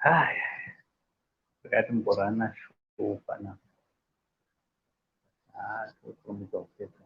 Haya, takatimborana show panapa. Ah, tokurumidza kupedza.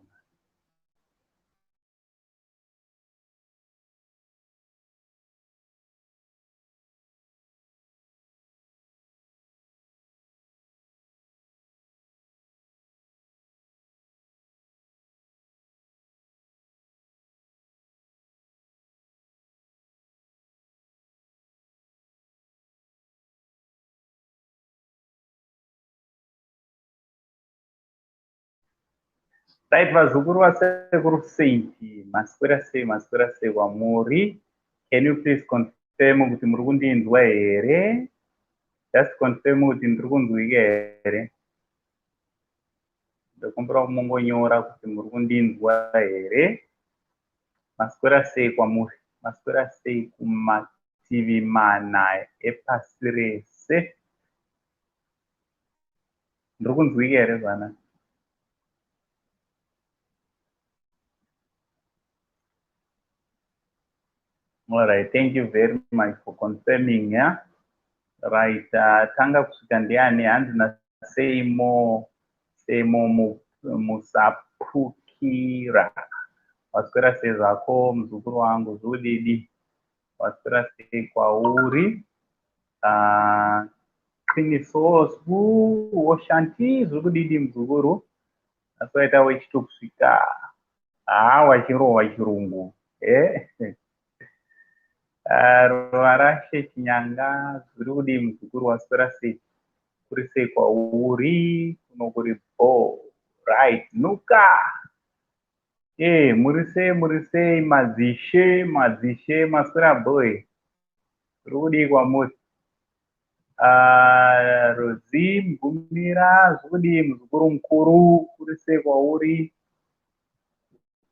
Right, vazukuru vasekuru Saint, maswera sei, maswera sei kwamuri? Can you please confirm kuti muri kundinzwa here? Just confirm kuti ndiri kunzwika here? Ndokumbira mungonyora kuti muri kundinzwa here? Maswera sei kwamuri? Maswera sei kumativi mana epasi rese? Ndiri kunzwika here zvana? All right, thank you very much for confirming. Yeah? Right, tanga kusvika ndiani hanzi na Seymour, Seymour Musapukira. Waswera sei zvako muzukuru wangu zvodidi? Waswera sei kwauri? Qiniso Oshanti zvokudidi muzukuru? Asi waita wechitokusvika. Haa wachirohwa chirungu. Eh? Ruvarashe Chinyanga zviri kudii muzukuru waswera sei? Kuri sei kwauri? Kuno kuri bho. Right, nuka. Muri sei, muri sei madzishe, madzishe maswera boy. Zviri kudii kwamuri? Rozi Mugumira zviri kudii muzukuru mukuru? Kuri sei kwauri?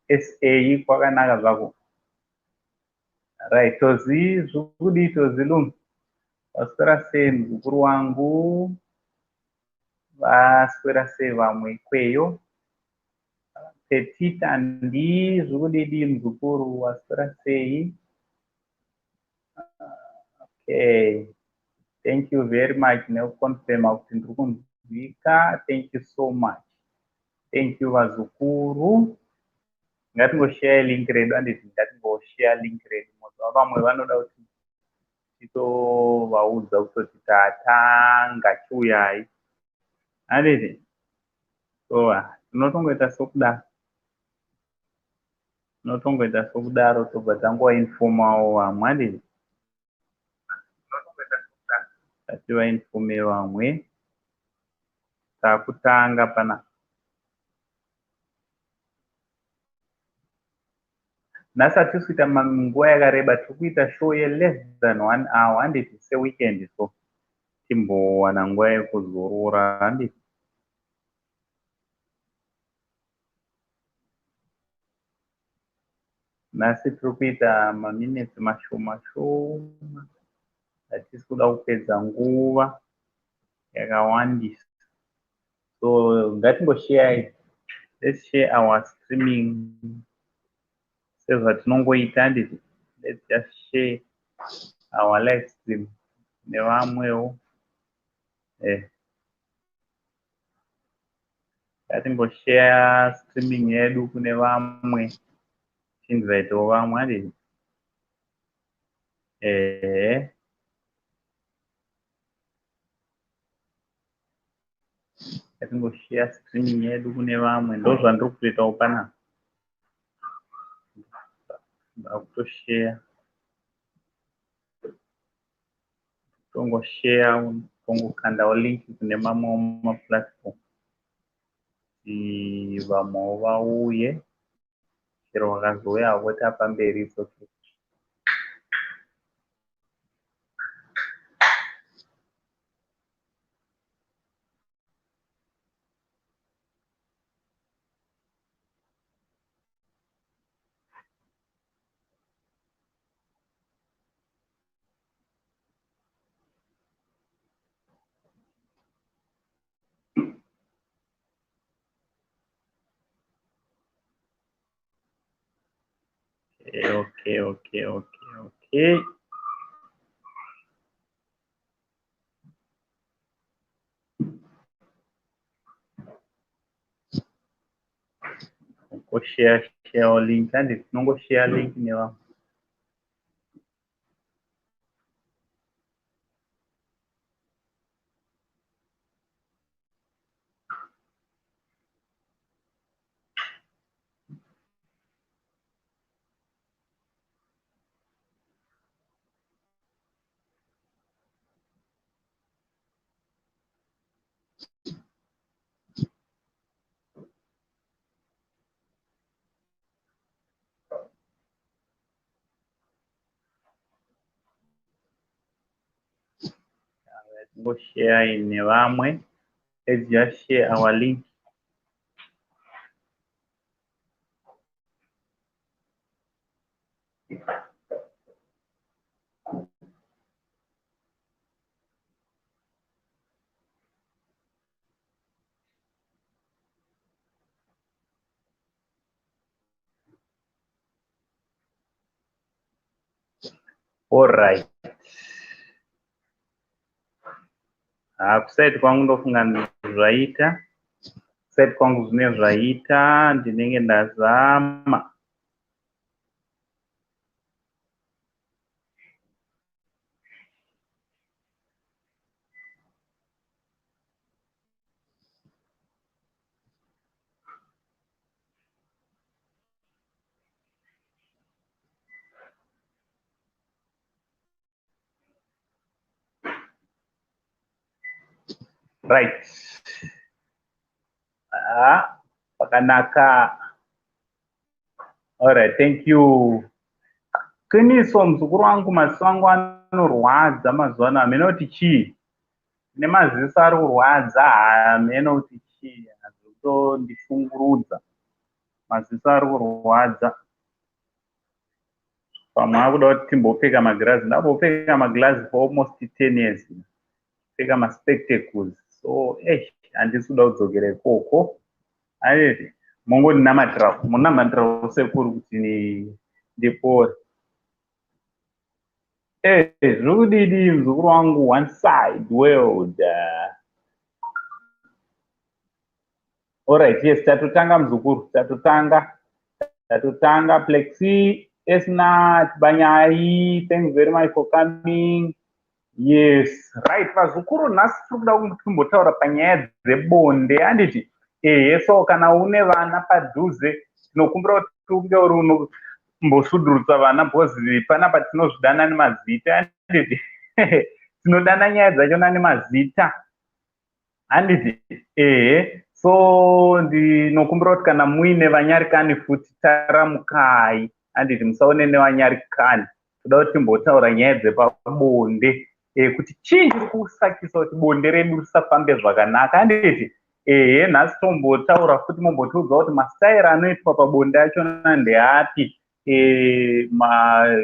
SA kwakanaka zvako. Right, Tozi zviri kudii Tozi Lum? Waswera sei muzukuru wangu? Vaswera sei vamwe ikweyo? Petit Andi zviri kudidi muzukuru? Waswera sei? Okay. Thank you very much nekuconfirma kuti ndiri kunzwika. Thank you so much. Thank you vazukuru. Ngatingoshare link redu handiti, ngatingoshare link redu. Moziva vamwe vanoda kuti titovaudza kutoti tatanga chiuyai. Handiti? So tinotongoita sokudaro. Tinotongoita sokudaro tobva tangoinfomawo vamwe handiti? Ngativainfome vamwe. Takutanga pana. Nhasi hatisi kuita nguva yakareba, tiri kuita show ye-less than 1 hour handiti, seweekend so timbowana nguva yekuzorora handiti. Nhasi tiri kuita maminitsi mashoma shoma, hatisi kuda kupedza nguva yakawandisa. So ngatingoshare, let's share our streaming sezvatinongoita handiti. Let's just share our live stream nevamwewo. Ngatingoshare streaming yedu kune vamwe, tiinvitewo vamwe handiti. Ngatingoshare streaming yedu kune vamwe, ndozvandiri kutoitawo panapa. Ndakutoshare, tongoshare, tongokandawo link kune mamwewo maplatform kuti vamwewo vauye. Chero vakazouya havo tapamberi, it's okay. Okay, okay, okay, okay, okay. Oshare share link, handiti? Tinongoshare link nevamwe. Tingoshare nevamwe. Let's just share our link. Alright. Ha, kuside kwangu ndofunga zvaita. Kuside kwangu zvine zvaita, ndinenge ndazama. Right. Ah, pakanaka. Alright, thank you. Qiniso, muzukuru wangu, maziso angu anorwadza mazuva ano, hameno kuti chii. Nemaziso ari kurwadza, hameno kuti chii, zvekutondishungurudza. Maziso ari kurwadza. Pamwe akuda kuti timbopfeka magirazi. Ndambopfeka magirazi for almost 10 years. Pfeka maspectacles. So, handisi kuda kudzokera ikoko. Handiti, mongondinamatira, munamatira sekuru kuti ndipore. Zviri kudidi muzukuru wangu, one side world. Alright, yes, tatotanga muzukuru, tatotanga. Tatotanga. Plexi, Esnat, Banyai, thanks very much for coming. Yes, right, vazukuru, nhasi tiri kuda kumbotaura panyaya dzebonde, handiti? Ehe, so kana une vana padhuze, tinokumbira kuti unge uri unombosudurutsa vana, because panapa tinozvidana nemazita, handiti? Tinodana nyaya dzachona nemazita, handiti? Ehe, so ndinokumbira kuti kana muine vanyarikani futi, taramukai, handiti? Musaone nevanyarikani. Toda kuti timbotaura nyaya dzepabonde, kuti chii chiri kusakisa kuti bonde redu risafambe zvakanaka, handiti? Ehe, nhasi tombotaura futi, mombotiudza kuti mastaira anoitwa pabonde achona ndeapi,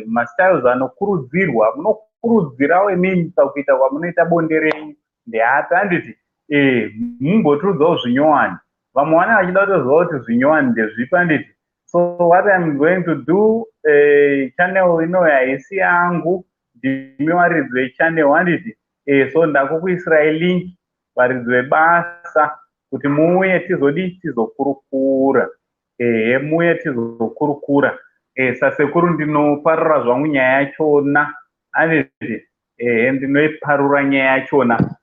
mastyles anokurudzirwa, munokurudzirawo imimi pakuita kwamunoita bonde renyu ndeapi, handiti? Mumbotiudzawo zvinyowani. Vamwe vane vachida kutoziva kuti zvinyowani ndezvipi, handiti? So what I'm going to do, channel ino haisi yangu, ndimi varidzi vechannel, handiti? So ndakukuisirai link, varidzi vebasa, kuti muuye tizodi tizokurukura. Ehe, muuye tizokurukura. Sasekuru ndinoparura zvangu nyaya yachona, handiti? Ehe, ndinoiparura nyaya yachona.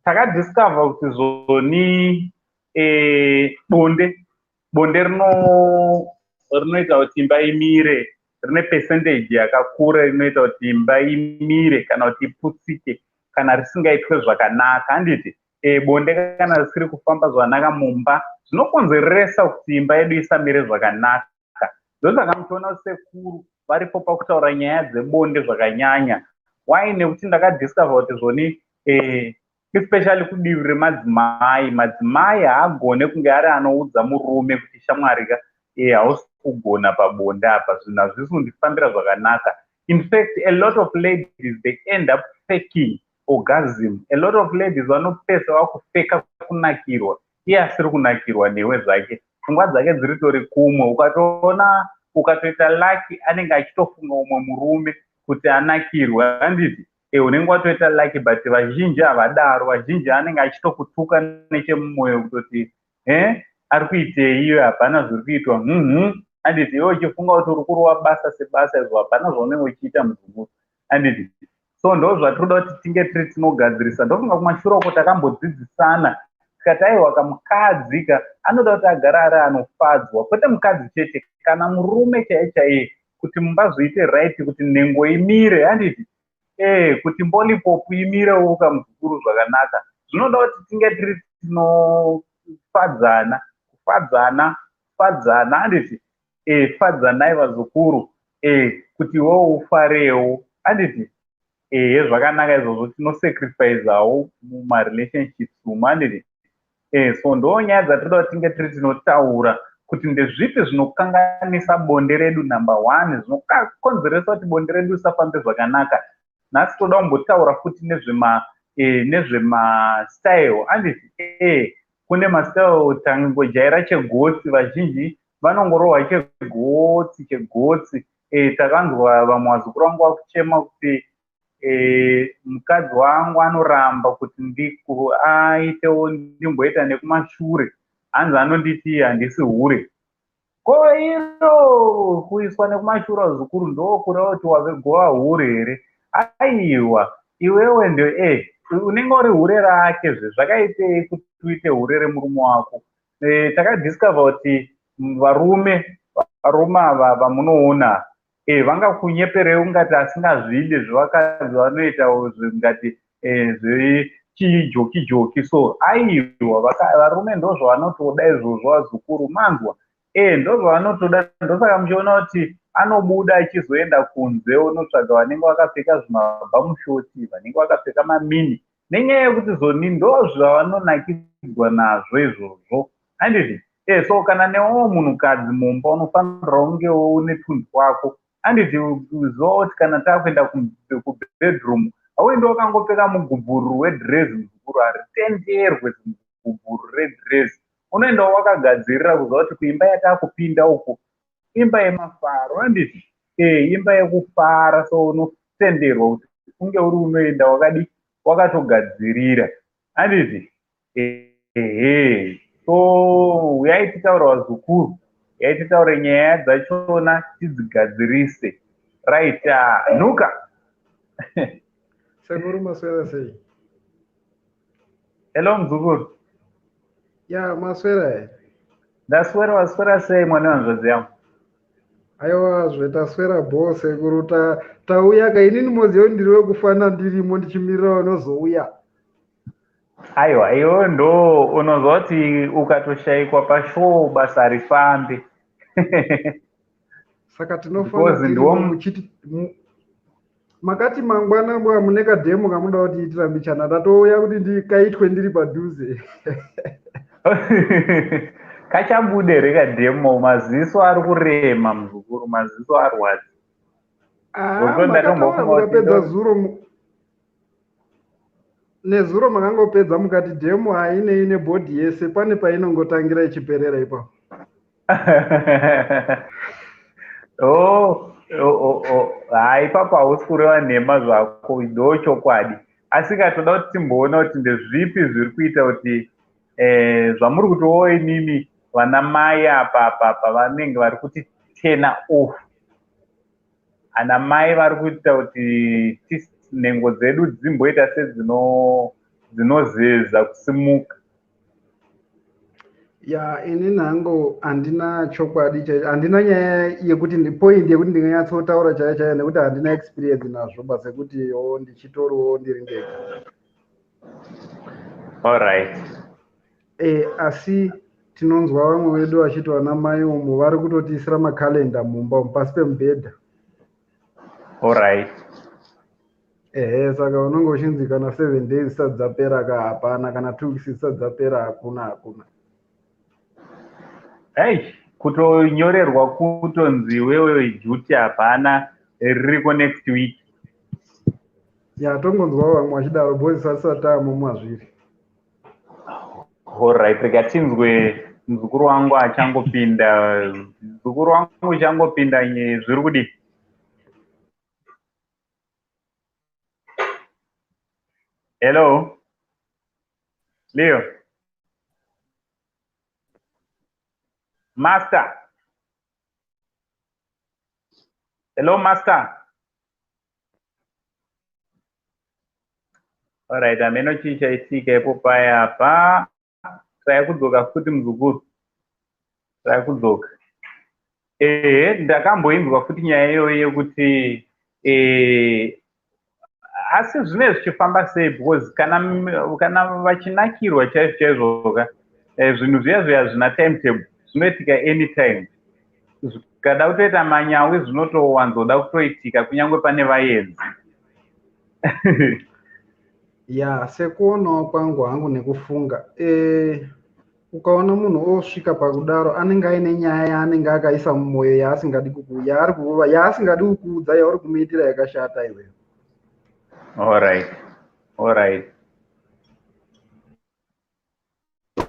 Takadiscover kuti zvoni bonde rinoita kuti imba imire, rine percentage yakakura inoita kuti imba imire kana kuti iputsike kana risingaitwe zvakanaka, handiti? Bonde kana risiri kufamba zvakanaka mumba, zvinokonzeresa kuti imba yedu isamire zvakanaka. Ndosaka muchiona sekuru varipo pakutaura nyaya dzebonde zvakanyanya. Why? Nekuti ndakadiscover kuti zvoni, especially kudivi remadzimai, madzimai haagone kunge ari anoudza murume kuti shamwari ka, hausi kugona pabonde apa, zvinhu hazvisi kundifambira zvakanaka. In fact, a lot of ladies, they end up faking orgasm. A lot of ladies vanopesa vakufeka kunakirwa, iye asiri kunakirwa newe zvake, pfungwa dzake dziri tori kumwe. Ukatoona ukatoita lucky, anenge achitofunga umwe murume kuti anakirwe, handiti? Unenge watoita lucky, but vazhinji havadaro. Vazhinji anenge achitokutuka nechemumwoyo kutoti Ari kuitei iwe? Hapana zviri kuitwa. Handiti iwe uchifunga kuti uri kurova basa sebasa, izvo hapana zvaunenge uchiita, muzukuru, handiti? So ndo zvatinoda kuti tinge tiri tinogadzirisa. Ndofunga kumashure uko takambodzidzisana tikati, aiwa, kamukadzi ka anoda kuti agare ari anofadzwa, kwete mukadzi chete, kana murume chaiye chaiye, kuti mumba zviite right, kuti nhengo imire, handiti? Kuti mbolipopu imirewo kamuzukuru zvakanaka, zvinoda kuti tinge tiri tinofadzana, kufadzana, kufadzana, handiti? Fadzanai vazukuru, kuti iwewo ufarewo, handiti? Ehe, zvakanaka izvozvo. Tinosacrificewo mumarelationships umu, handiti? So ndo nyaya dzatinoda kuti tinge tiri tinotaura kuti ndezvipi zvinokanganisa bonde redu. Number one, zvinokonzeresa kuti bonde redu risafambe zvakanaka. Nhasi toda kumbotaura futi nezvemastyle, handiti? Kune mastyle tangojaira chegotsi, vazhinji vanongorohwa chegotsi chegotsi. Takanzwa vamwe vazukuru vangu vakuchema kuti mukadzi wangu anoramba kuti aitewo ndimboita nekumashure, hanzi anonditi handisi hure. Ko iro kuiswa nekumashure, vazukuru, ndokureva kuti wave gova hure here? Aiwa, iwewe ndo unenge uri hure rake. Zve zvakaitei kuti uite hure remurume wako? Takadiscover kuti varume ava vamunoona vangakunyeperei ungati asingazvide zvevakadzi vanoita ngati zvechijoki joki. So aiwa, varume ndo zvavanotoda izvozvo, vazukuru, manzwa? Ndo zvavanotoda. Ndosaka muchiona kuti anobuda achizoenda kunze unotsvaga vanenge vakapfeka zvimabhamushoti, vanenge vakapfeka mamini, nenyaya yekuti zoni ndo zvavanonakidzwa nazvo izvozvo, handiti? So kana newewo munhukadzi mumba unofanira kungewo une tunhu twako, handiti? Ziva kuti kana takuenda kubedroom, hauendi wakangopfeka mugubhuru wedhirezi, muzukuru. Haritenderwe zimugubhuru redhirezi. Unoendawo wakagadzirira kuziva kuti kuimba yatakupinda uku imba yemafaro, handiti? Imba yekufara. So unotenderwa kuti unge uri unoenda wakadi wakatogadzirira, handiti? Ehe, so uyai titaure, vazukuru, uyai titaure nyaya dzachona tidzigadzirise. Right, Nhuka. Sekuru, maswera sei? Hello, muzukuru. Ya, maswera here? Ndaswera. Waswera sei, mwana wehanzvadzi yangu? Aiwa zve, taswera bho, sekuru. Tauya ka inini, moziva kuti ndiri wekufana, ndirimo ndichimirira vanozouya. Aiwa, iwe ndo unozwa kuti ukatoshayikwa pashow basa rifambe. Saka tinofana tirimo muchiti makati mangwana bwa mune kademo kamuda kuti itira mbichana, tatouya kuti ndikaitwe ndiri padhuze. Kachabude here kademo? Maziso ari kurema, muzukuru, maziso arwadza. Ah, makataura mukapedza zuro, nezuro makangopedza mukati demo hainei nebhodhi yese, pane painongotangira ichiperera ipapo. Oh, hai, ipapo hausi kureva nhema zvako, ndo chokwadi. Asi katoda kuti timboona kuti ndezvipi zviri kuita kuti zvamuri kuti o inini vana mai apa apa apa vanenge vari kuti turn off. Ana mai vari kuita kuti nhengo dzedu dzimboita sedzinozeza kusimuka. Ya, inini hangu handina chokwadi chaicho, handina nyaya yekuti point yekuti ndinganyatsotaura chaiyo chaiyo, nekuti handina experience nazvo basa yekuti o ndichitoriwo ndiri ndega. Allright. Asi tinonzwa vamwe vedu vachiti vana mai umu vari kutotiisira makalenda mumba umu pasi pemubhedha. Allright. Ehe, saka unonge uchinzi kana 7 days zisati dzapera ka hapana, kana 2 weeks zisati dzapera hakuna, hakuna. Hei, kutonyorerwa kutonzi iwewe duty hapana, ririko next week. Ya, tongonzwa vamwe vachidaro because tisati taamo mazviri. Allright, rega tinzwe muzukuru wangu achangopinda. Muzukuru wangu uchangopinda, zviri kudii? Hello, Leo. Master. Hello, Master. Alright, hameno chii chaitika ipo paya apa. Try kudzoka futi muzukuru. Try kudzoka. Ehe, ndakamboinzwa futi nyaya iyoyo yekuti asi zvinenge zvichifamba sei, because kana vachinakirwa chaizvo chaizvoka, zvinhu zviya zviya zvina timetable, zvinoitika anytime. Zvikada kutoita manyawi, zvinotowanzoda kutoitika kunyange pane vaenzi. Ya, sekuonawo kwangu hangu nekufunga, ukaona munhu osvika pakudaro, anenge aine nyaya yaanenge akaisa mumwoyo yaasingadi kukuudza, yauri kumuitira yakashata iweyo. Alright,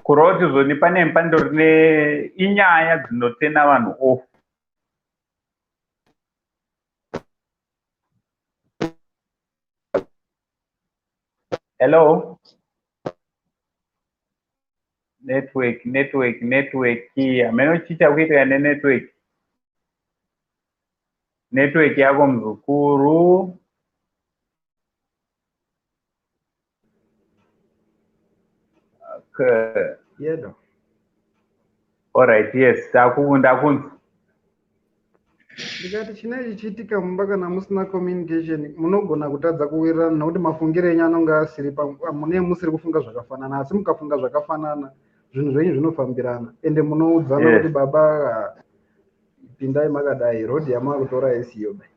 kureva kuti zvoni pane pandori inyaya dzinotena vanhu off. Hello, network, network, network. Hameno chii chakuitika nenetwork, network yako muzukuru. Okay. Yedo. Alright, yes, ndakunzwa. Ndikati chinenge chichiitika mumba, kana musina communication, munogona kutadza kuwirirana nekuti mafungiro enyu anonge asiri, mune musiri kufunga zvakafanana. Asi mukafunga zvakafanana, zvinhu zvenyu zvinofambirana, ende munoudzana kuti baba, ah, pindai makadai, rodhi yamakutora isiyo bai.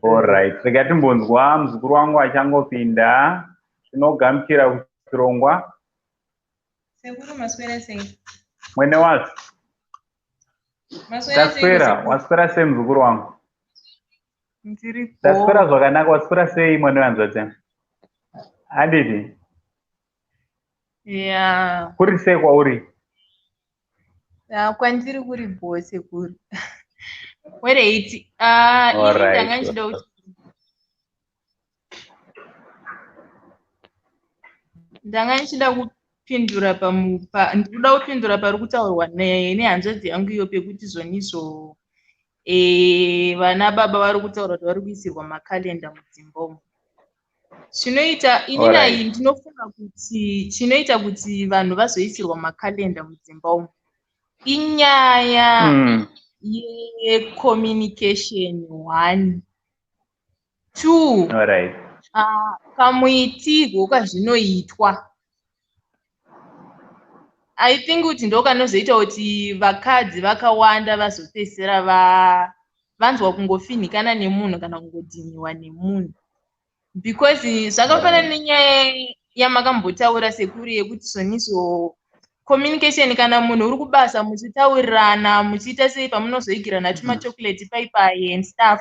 Alright, rega timbonzwa muzukuru wangu achangopinda. Tinogamuchira kuchirongwa. Sekuru, maswera sei? Mwene wazvo. Maswera sei? Taswera. Sekuru? Waswera sei, muzukuru wangu? Ndiri. Taswera zvakanaka. Waswera sei, mwene wanzvadzi? Handiti? Ya. Kuri sei kwauri? Ah, kwandiri kuri bho, sekuru. Alright, ah, ini ndanga ndichida kuti ndanga ndichida kupindura ndikuda kupindura pari kutaurwa nehanzvadzi yangu iyo, pekuti zvonizvo vana baba vari kutaura kuti vari kuisirwa makalenda mudzimba umu. Chinoita inini, ndinofunga kuti chinoita kuti vanhu vazoisirwa makalenda mudzimba umu inyaya yecommunication, one. Two, kamuitirwo kazvinoitwa, I think kuti ndo kanozoita kuti vakadzi vakawanda vazopedzisira vanzwa kungofinhikana nemunhu kana kungodhiniwa nemunhu, because zvakafanana nenyaya yamakambotaura, sekuru, yekuti zvonizvo communication, kana munhu uri kubasa, muchitaurirana, muchiita sei, pamunozoigirana tumachocolate paipai and stuff.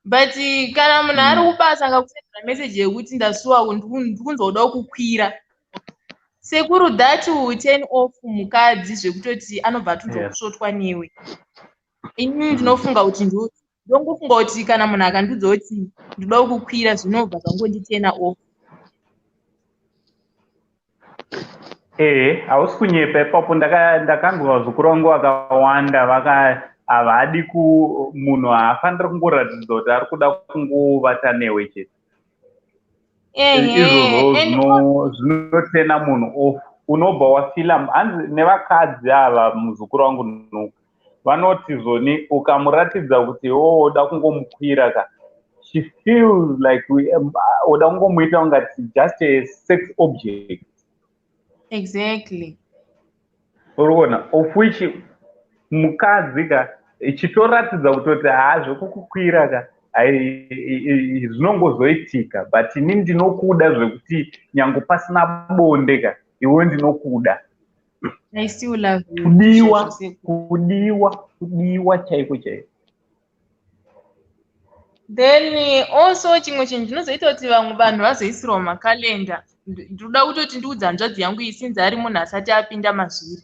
But kana munhu ari kubasa, akakusendera meseji yekuti ndasuwa, ndikunzwa kuda kukwira, sekuru, that will turn off mukadzi zvekutoti anobva atunzwa kusvotwa newe. Inini ndinofunga kuti ndongofunga kuti kana munhu akandiudza kuti ndoda kukukwira, zvinobva zvangonditena off. Ehe, hausi kunyepa ipapo. Ndakanzwa vazukuru vangu vakawanda vaka havadi ku munhu haafaniri kungoratidza kuti ari kuda kungovata newe chete. Izvozvo zvinotena munhu off, unobva wafila. Hanzi nevakadzi ava, muzukuru wangu Nhuka, vanoti zvoni ukamuratidza kuti iwo woda kungomukwira ka, she feels like uda kungomuita ungati just a sex object. Uri kuona, of which mukadzi ka, ichitoratidza kutoti haa, zvekukukwira ka zvinongozoitika, but ini ndinokuda zvekuti nyange pasina bonde ka, iwe ndinokuda. I still love you. Kudiwa. Izvozvo, sekuru. Kudiwa, kudiwa chaiko chaiko. Then also chimwe chinhu chinozoita kuti vamwe vanhu vazoisirwa makalenda, ndinoda kutoti ndiudze hanzvadzi yangu iyi, sinzi ari munhu asati apinda mazviri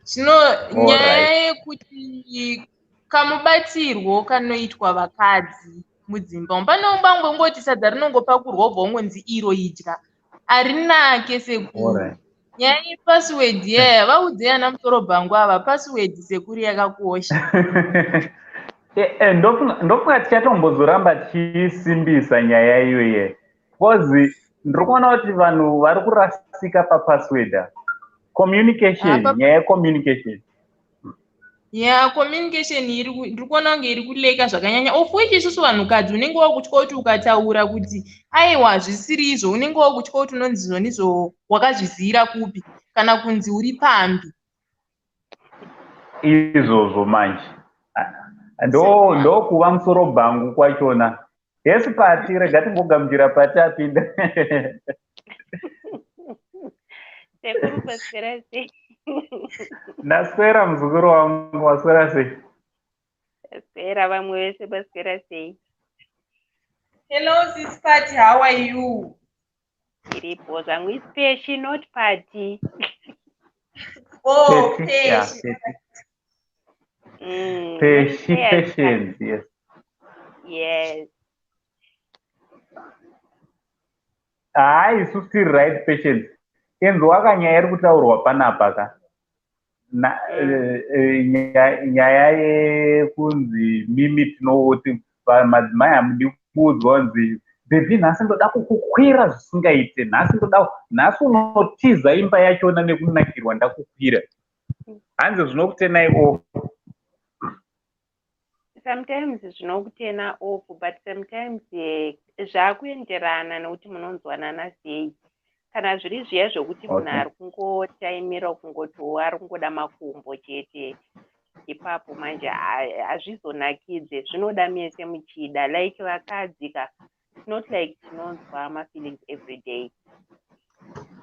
zvino, nyaya yekuti kamubatirwo kanoitwa vakadzi. Mudzimba umu pane ungangongoti sadza rinongopakurwa wobva ungonzi iro idya, harinake, sekuru. Nyaya yepassword yaya, vaudzei ana musoro bhangu ava, password, sekuru, yakakosha. Ndofunga tichatombozoramba tichisimbisa nyaya iyoye, because ndiri kuona kuti vanhu vari kurasika papassword. Communication, nyaya yecommunication. Ya, communication ndiri kuona kunge iri kulacka zvakanyanya, of which isusu vanhukadzi unenge wakutya kuti ukataura kuti aiwa, zvisiri izvo, unenge wakutya kuti unonzi zvonizvo wakazviziyira kupi, kana kunzi uri pambi. Izvozvo manje ndokuva musoro bhangu kwachona. Yes, Pati, rega timbogamuchira Pati apinda. Sekuru, paswera sei? Ndaswera, muzukuru wangu. Waswera sei? Taswera. Vamwe vese paswera sei? Hello, sis Pati, how are you? Iripo zvangu. Ispeshi, not Party. Oh. Peshi, yeah. Peshi. Peshi. Yes. Patience, yes. Yes. Hayi, isusu tiri right. Patience, inzwa nyaya iri kutaurwa panapa ka. Nyaya yekunzi mimi tinoti madzimai hamudi kuudzwa kunzi, "Baby, nhasi ndoda kukukwira zvisingaite, nhasi ndoda, nhasi unotiza imba yachona nekunakirwa ndakukwira." Hanzi zvinokutenai off. Sometimes zvinokuturna off, but sometimes zvakuenderana nekuti munonzwanana sei. Kana zviri zviya zvokuti munhu ari kungotaimira kungotiwo ari kungoda makumbo chete, ipapo manje hazvizonakidze. Zvinoda mese muchida. Like vakadzi ka, it's not like tinonzwa mafeelings every day.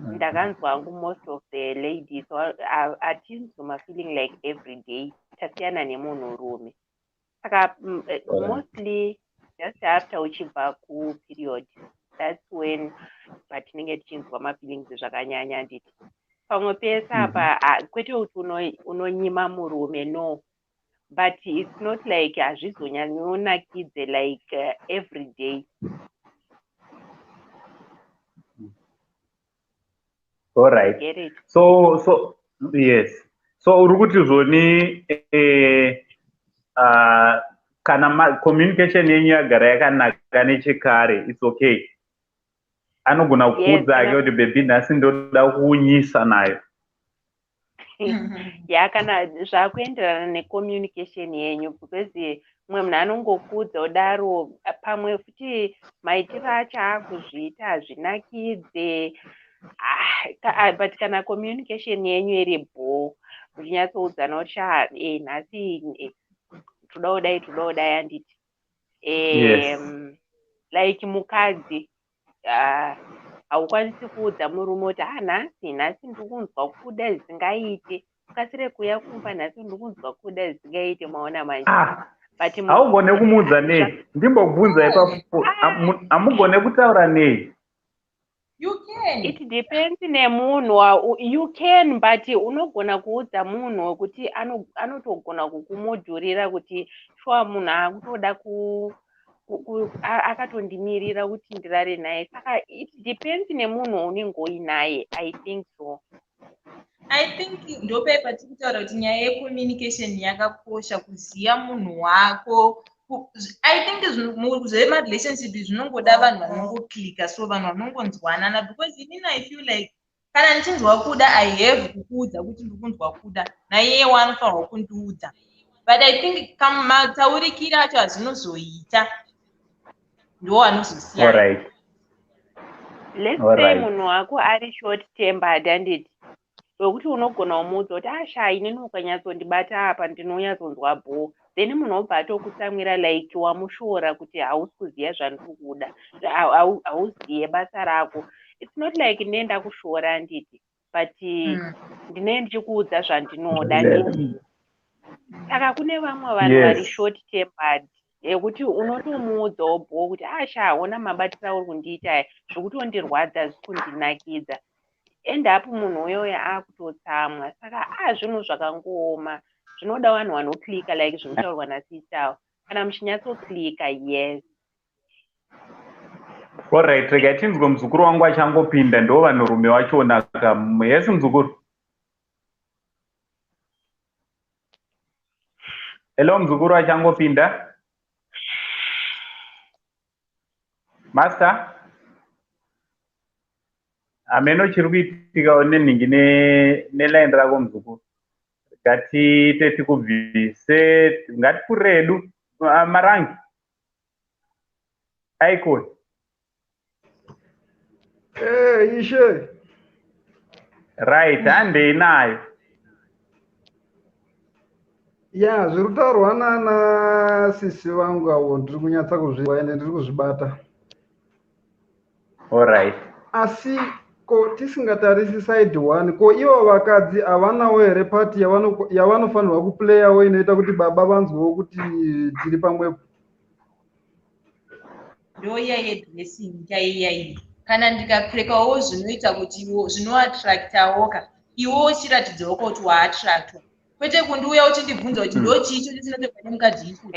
Ndakanzwa hangu most of the ladies hatinzwi mafeeling like every day, tasiyana nemunhurume. Saka mostly just after uchibva kuperiod, that's when patinenge tichinzwa mafeelings zvakanyanya, handiti? Pamwe pese apa kwete kuti unonyima murume, no, but it's not like hazvizonyanyonakidze like every day. Alright. Get it? So yes, so uri kuti zvoni kana communication yenyu yagara yakanaka nechekare, it's okay, anogona kukuudza ake kuti, "Baby, nhasi ndoda kuunyisa nayo." Ya, kana zvakuenderana necommunication yenyu, because mumwe munhu anongokuudza kudaro, pamwe futi maitiro acho akuzviita hazvinakidze. Ah, but kana communication yenyu iri bho, muchinyatsoudzana kuti, "Sha, nhasi toda kudai, toda kudai," handiti? Yes. Like mukadzi haukwanisi kuudza murume kuti, "Ah, nhasi ndiri kunzwa kuda zvisingaite, ukasire kuuya kumba, nhasi ndiri kunzwa kuda zvisingaite." Maona manje? Ah, But haugone kumuudza nei? Ndimbobvunza ipapo. Hamugone kutaura nei? You can. It depends nemunhu. You can, but unogona kuudza munhu wekuti anotogona kukumudhurira kuti shuwa munhu akutoda akatondimirira kuti ndirare naye. Saka it depends nemunhu waunenge uinaye, I think so. I think ndopai patiri kutaura kuti nyaya yecommunication yakakosha, kuziva munhu wako. I think zvemarelationship zvinongoda vanhu vanongoclicka, so vanhu vanongonzwanana, because inini I feel like kana ndichinzwa kuda, I have kukuudza kuti ndiri kunzwa kuda, naiyewo anofanirwa kundiudza. But I think mataurikiro acho azvinozoita ndo anozosiyana. Let's say munhu wako ari short tempered, handiti, wekuti unogona kumuudza kuti, "Asha, inini ukanyatsondibata apa ndinonyatsonzwa bho," then munhu obva atokutsamwira like wamushora kuti hausi kuziva zvandiri kuda, hauziye basa rako. It's not like ndinee ndakushora, handiti? But ndinee ndichikuudza zvandinoda, handiti? Saka kune vamwe vanhu vari short tempered yekuti unotomuudzawo bho kuti, "Asha, ona mabatiro auri kundiita aya, zvekutondirwadza, zvisi kundinakidza." End up munhu uyoyo akutotsamwa. Saka a zvinhu zvakangooma, zvinoda vanhu vanoclicka, like zvinotaurwa nasister. Kana muchinyatsoclicka, yes. Alright, rega tinzwe muzukuru wangu achangopinda, ndo vanhurume vachona ka. Yes, muzukuru. Hello, muzukuru achangopinda. Master? Hameno chiri kuitika nenhingi neline rako, muzukuru. Ngatiite tikubvise, ngatipfurire hedu marangi. Icon. Eh, ishe. Right, handei nayo. Ya, zviri kutaurwa nana sisi vangu avo ndiri kunyatsa kuzvinzwa ende ndiri kuzvibata. Alright. Asi ko tisingatarisi side one, ko ivo vakadzi havanawo here part yavanofanirwa kuplayawo inoita kuti baba vanzwewo kuti tiri pamwepo? Ndoiya yedressing chaiya iyi. Kana ndikapfekawo zvinoita kuti zvinoattractawo ka, iwe uchiratidzawo kuti waattractwa, kwete kundiuya uchindibvunza kuti ndo chii icho chinopfekwa nemukadzi iku.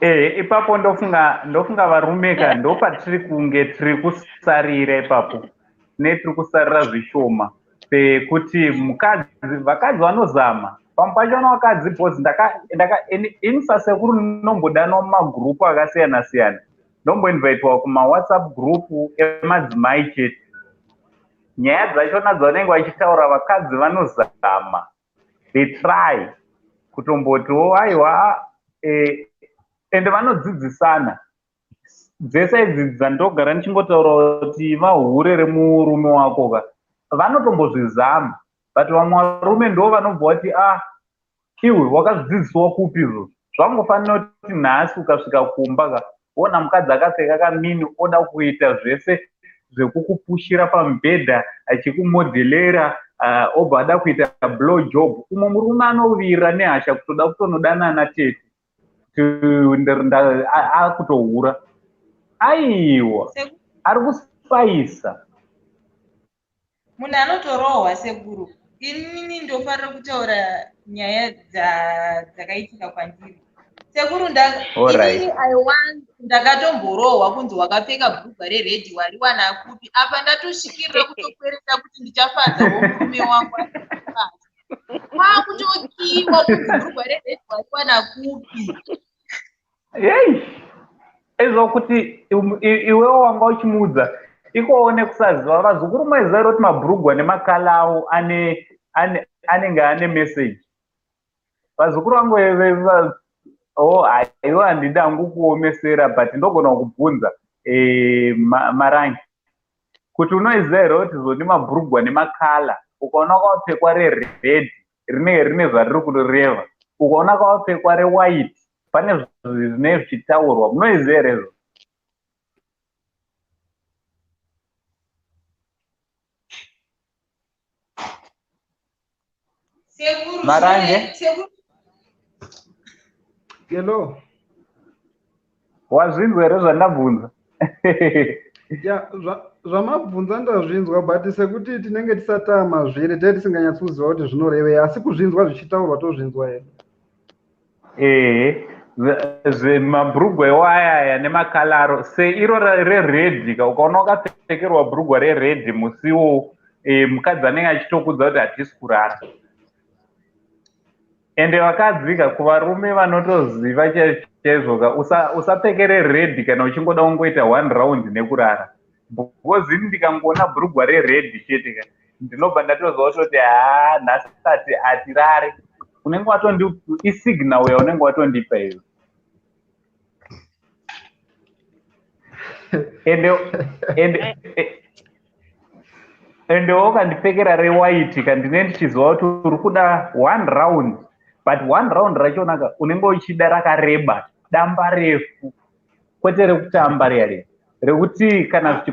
Eh, ipapo ndofunga varume ka, ndopatiri kunge tiri kusarira ipapo, tine tiri kusarira zvishoma pekuti mukadzi, vakadzi vanozama pamwe pachona vakadzi, because ndaka ini sasekuru ndinombodanwa mumagurupu akasiyana siyana, ndomboinvitwa kumawhatsapp group emadzimai chete. Nyaya dzachona dzavanenge vachitaura, vakadzi vanozama, they try kutombotiwo aiwa, ende vanodzidzisana. Dzese idzi dzandogara ndichingotaura kuti vahure remurume wako ka, vanotombozvizama, but vamwe varume ndo vanobva vati, "Ah, iwe wakazvidzidziswa kupi izvozvo?" Zvangofanira kuti nhasi ukasvika kumba ka, wona mukadzi akapfeka kamini, oda kuita zvese zvekukupushira pamubhedha, achikumodhelera, obva ada kuita blow job, umwe murume anovira nehasha kutoda kutonodanana tete akutohura. Aiwa, ari kusipaisa. Munhu anotorohwa. Sekuru, inini ndofarira kutaura nyaya dzakaitika kwandiri, sekuru. Inini I want ndakatomborohwa kunzi, "Wakapfeka bhurugwa rered, wariwana kupi?" Apa ndatosvikirira kutokwereta kuti ndichafadzawo murume wangu, kwakutokiwa kunzi, "Bhurugwa rered wariwana kupi?" Yei, izvo kuti iwewo wanga uchimuudza ikowo nekusaziva. Vazukuru, maiziva here kuti mabhurugwa nemakala awo anenge ane message? Vazukuru vangu, oh, haiwa, handidi hangu kuomesera, but ndogona kubvunza marangi kuti unoiziva here kuti zoni mabhurugwa nemakala, ukaona kwapfekwa rered rinenge rine zvariri kureva, ukaona kwapfekwa rewhite pane zvinenge zvichitaurwa? Munoiziva here izvo? Sekuru. Marange? Sekuru. Hello. Wazvinzwa here zvandabvunza? Ya, zvamabvunza ndazvinzwa, but sekuti tinenge tisati tamazviri, tee tisinganyatsi kuziva kuti zvinorevei, asi kuzvinzwa zvichitaurwa tozvinzwa here. Ehe, mabhurugwa iwayaya nemakalaro, seiro rered ka, ukaona wakapfekerwa bhurugwa rered musiwo, mukadzi anenge achitokudza kuti hatisi kurara. Ende vakadzi ka, kuvarume vanotoziva chaizvo ka, usapfekere red kana uchingoda kungoita one round nekurara, because ini ndikangoona bhurugwa rered chete ka, ndinobva ndatoziva kutoti haa, nhasi hatirare. Unenge watondi isignal yaunenge watondipa iyo. Ende wakandipfekera rewhite ka, ndine ndichiziva kuti uri kuda one round, but one round rachonaka unenge uchida rakareba, damba refu, kwete rekutamba riya riya rekuti kana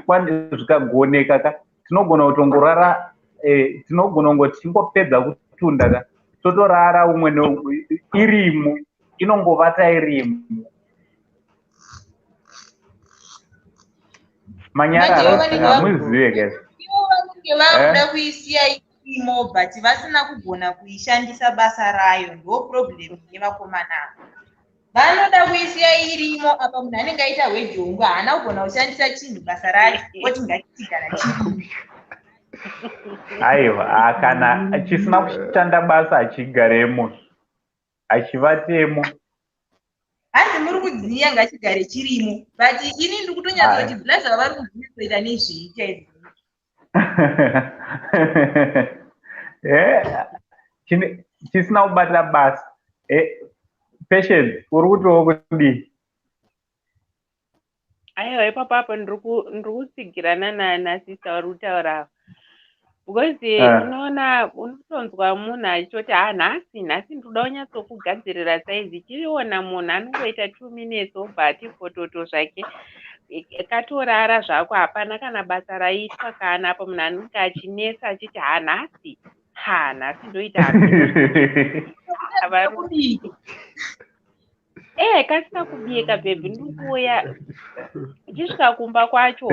zvikagoneka ka, tinogona kutongorara, tinogona kungoti tichingopedza kutunda ka, totorara umwe irimo, inongovata irimo. Manyarara, hamuzive guys. Ivo vanenge vakuda kuisiya irimo, but vasina kugona kuishandisa basa rayo. Ndo problem yevakomana ava. Vanoda kuisiya irimo. Apa munhu anenge aita hwejongwe, haana kugona kushandisa chinhu basa racho, oti ngachitigara chirimo. Aiwa, kana chisina kushanda basa hachigaremo, hachivatemo. Hanzi muri kudziya, ngachigare chirimo, but ini ndiri kutonyatsoti blaza vari kudziya nezvei chaizvo? Chisina kubata basa. Patience, uri kutiwo kudii? Aiwa, ipapo apo ndiri kutsigirana nasista vari kutaura ava, because unoona, unotonzwa munhu achitoti, "Ha, nhasi, nhasi ndinoda kunyatsokugadzirira saizi." Chiriona munhu anongoita 2 minutes, obva ati fototo zvake, katorara zvako, hapana kana basa raitwa. Kana apa munhu anenge achinetsa achiti, "Ha, nhasi, ha, nhasi ndoita." Kubika. Kasina kubika, baby, ndiri kuuya. Uchisvika kumba kwacho,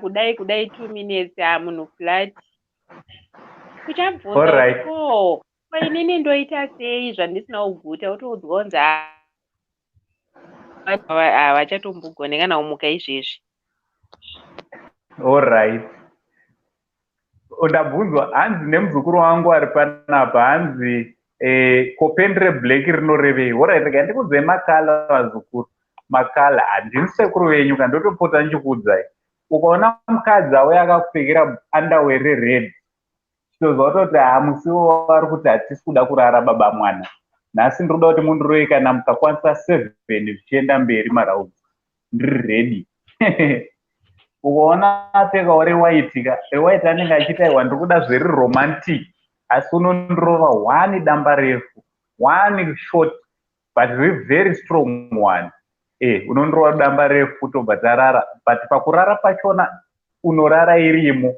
kudai kudai, 2 minutes, munhu flat. Kuchabvunza, "Ko, ko inini ndoita sei zvandisina kuguta?" Utoudzwa kunzi havachatombogone kana kumuka izvezvi. Allright, ndabvunzwa, hanzi nemuzukuru wangu ari panapa, hanzi, "Ko pant reblack rinorevei?" Alright, rega ndikudzai macolour, vazukuru. Macolour, handini sekuru venyu, kandotopota ndichikuudzai. Ukaona mukadzi auya akapfekera underwear rered, chitozva kutoti hamusiwo vari kuti, "Hatisi kuda kurara, baba mwana nhasi. Ndiri kuda kuti mundirove kana mukakwanisa seven zvichienda mberi, marounds ndiri ready." Ukaona apfekawo rewhite ka, rewhite anenge achiti, "Aiwa, ndiri kuda zveri romantic, asi unondirova one damba refu, one short but very strong one. Unondirova damba refu, tobva tarara, but pakurara pachona unorara irimo."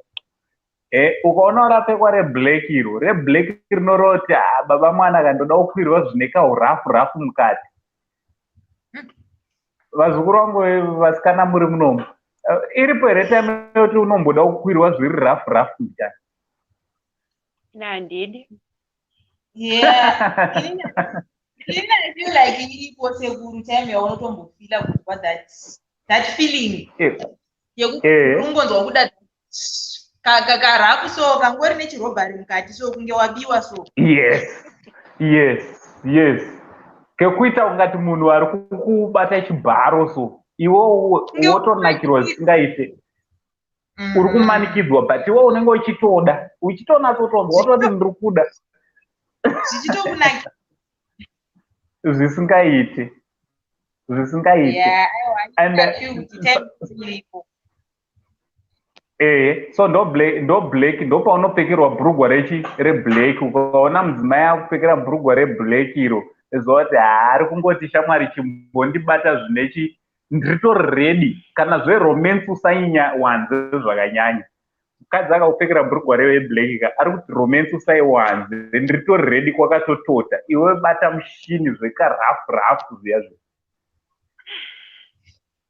Ukaona rapfekwa reblack, iro reblack rinoreva kuti, "Ah, baba mwana, kandoda kukwirwa zvine kaurafu rafu mukati." Vazukuru vangu vasikana muri munomu, iripo here time yekuti unomboda kukwirwa zviri rafu rafu mbichana? Nandidi. Yeah, ini I feel like iripo, sekuru, time yaunotombofeela kunzwa that feeling yekuti ungonzwa kuda karafu, so kangori nechirobhari mukati, so kunge wabiwa so. Yes, kekuita kungati munhu ari kukubata chibharo, so iwe wotonakirwa zvisingaite. Uri kumanikidzwa, but iwe unenge uchitoda, uchitonatsotonzwa wototi, "Ndiri kuda." Zvichitokunakira. Zvisingaite, zvisingaite. Yeah, aiwa, I feel kuti time iripo. So ndo black, ndo black, ndo paunopfekerwa bhurugwa rechi reblack. Ukaona mudzimai akupfekera bhurugwa reblack iro, ziva kuti haari kungoti, "Shamwari, chimbondibata zvinechi, ndiritori ready." Kana zveromance usaiwanze zvakanyanya. Mukadzi akakupfekera bhurugwa reblack ka, ari kuti, "Romance usaiwanze, ndiritori ready kwakatotota. Iwe bata mushini zvekarafu rafu zviya zvi."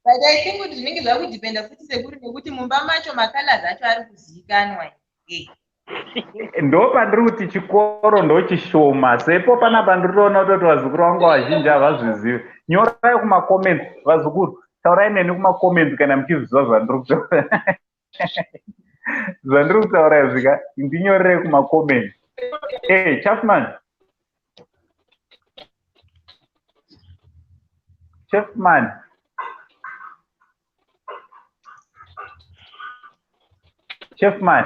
But I think kuti zvinenge zvakudhipenda futi, sekuru, nekuti mumba macho macolours acho ari kuzivikanwa here. Ndo pandiri kuti chikoro ndo chishoma sepo panapa. Ndiri toona kutoti vazukuru vangu vazhinji havazvizivi. Nyorai kumacomments, vazukuru, taurai neni kumacomments kana muchizviziva zvandiri kutaura. Zvandiri kutaura izvi ka, ndinyorerei kumacomments. Chafman, Chefman, Chefman,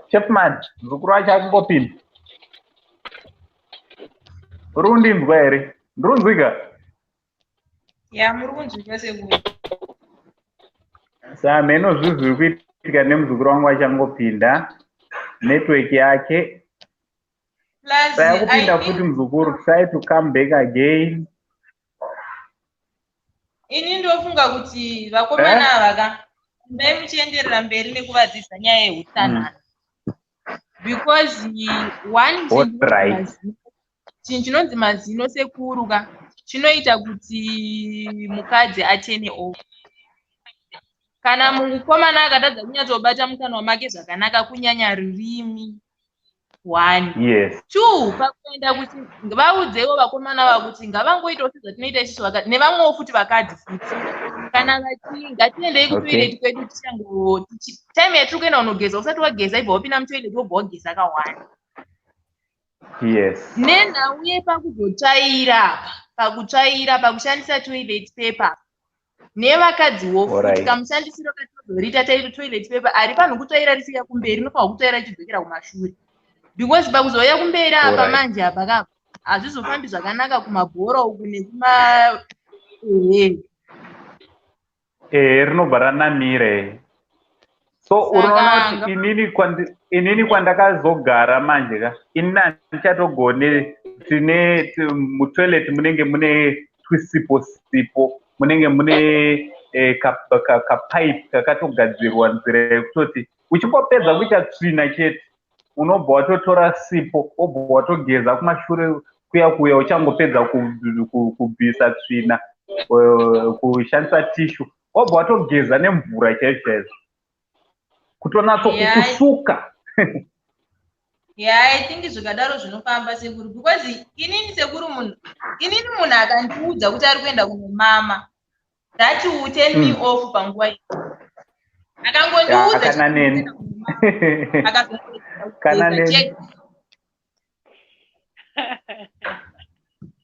Chefman, muzukuru wacho akungopinda. Uri kundinzwa here? Ndiri kunzwika? Ya, muri kunzwika, sekuru. Samheno zvi zviri kuitika nemuzukuru wangu achangopinda, network yake. Plus, Try kupinda I think futi, muzukuru, try to come back again. Ini ndofunga kuti vakomana ava ka, ndai muchienderera mberi nekuvadzidzisa nyaya yeutsanana, because one chinhu chinonzi mazino, sekuru ka, chinoita kuti mukadzi aturn off. Kana mukomana akatadza kunyatsobata mukanwa make zvakanaka, kunyanya rurimi. One. Yes. Two, pakuenda kuti vaudzewo vakomana vakuti ngavangoitawo sezvatinoita isusu nevamwewo futi vakadzi futi. Kana vati ngatiendei kutoilet kwedu tichango time yatiri kuenda kunogeza, usati wageza ibva wapinda mutoilet wobva wageza ka1. Yes. Nenhau yepakuzotsvaira apa, pakutsvaira, pakushandisa toilet paper nevakadziwo futi, kamushandisiro katinozoriita toilet paper ari panhu kutsvaira risika kumberi, rinofanirwa kutsvaira richidzokera kumashure, because pakuzouya kumberi apa manje apa kapa hazvizofambi zvakanaka kumabhora uku nekuma ehe. Rinobva ranamire. So unoona kuti inini kwandakazogara manje ka, inini handichatogone. Tine mutoilet munenge mune twisipo sipo, munenge mune kapipe kakatogadzirwa nzira yekutoti uchingopedza kuita tsvina chete, unobva watotora sipo, wobva watogeza kumashure kuya kuya. Uchangopedza kubvisa tsvina, kushandisa tishu, wobva watogeza nemvura chaizvo chaizvo, kutonatso kusuka. Yeah, I think zvikadaro zvinofamba, sekuru, because inini, sekuru, munhu, inini munhu akandiudza kuti ari kuenda kunomama, that will turn me off panguva iyi. Akangondiudza Kana neni. Kana neni.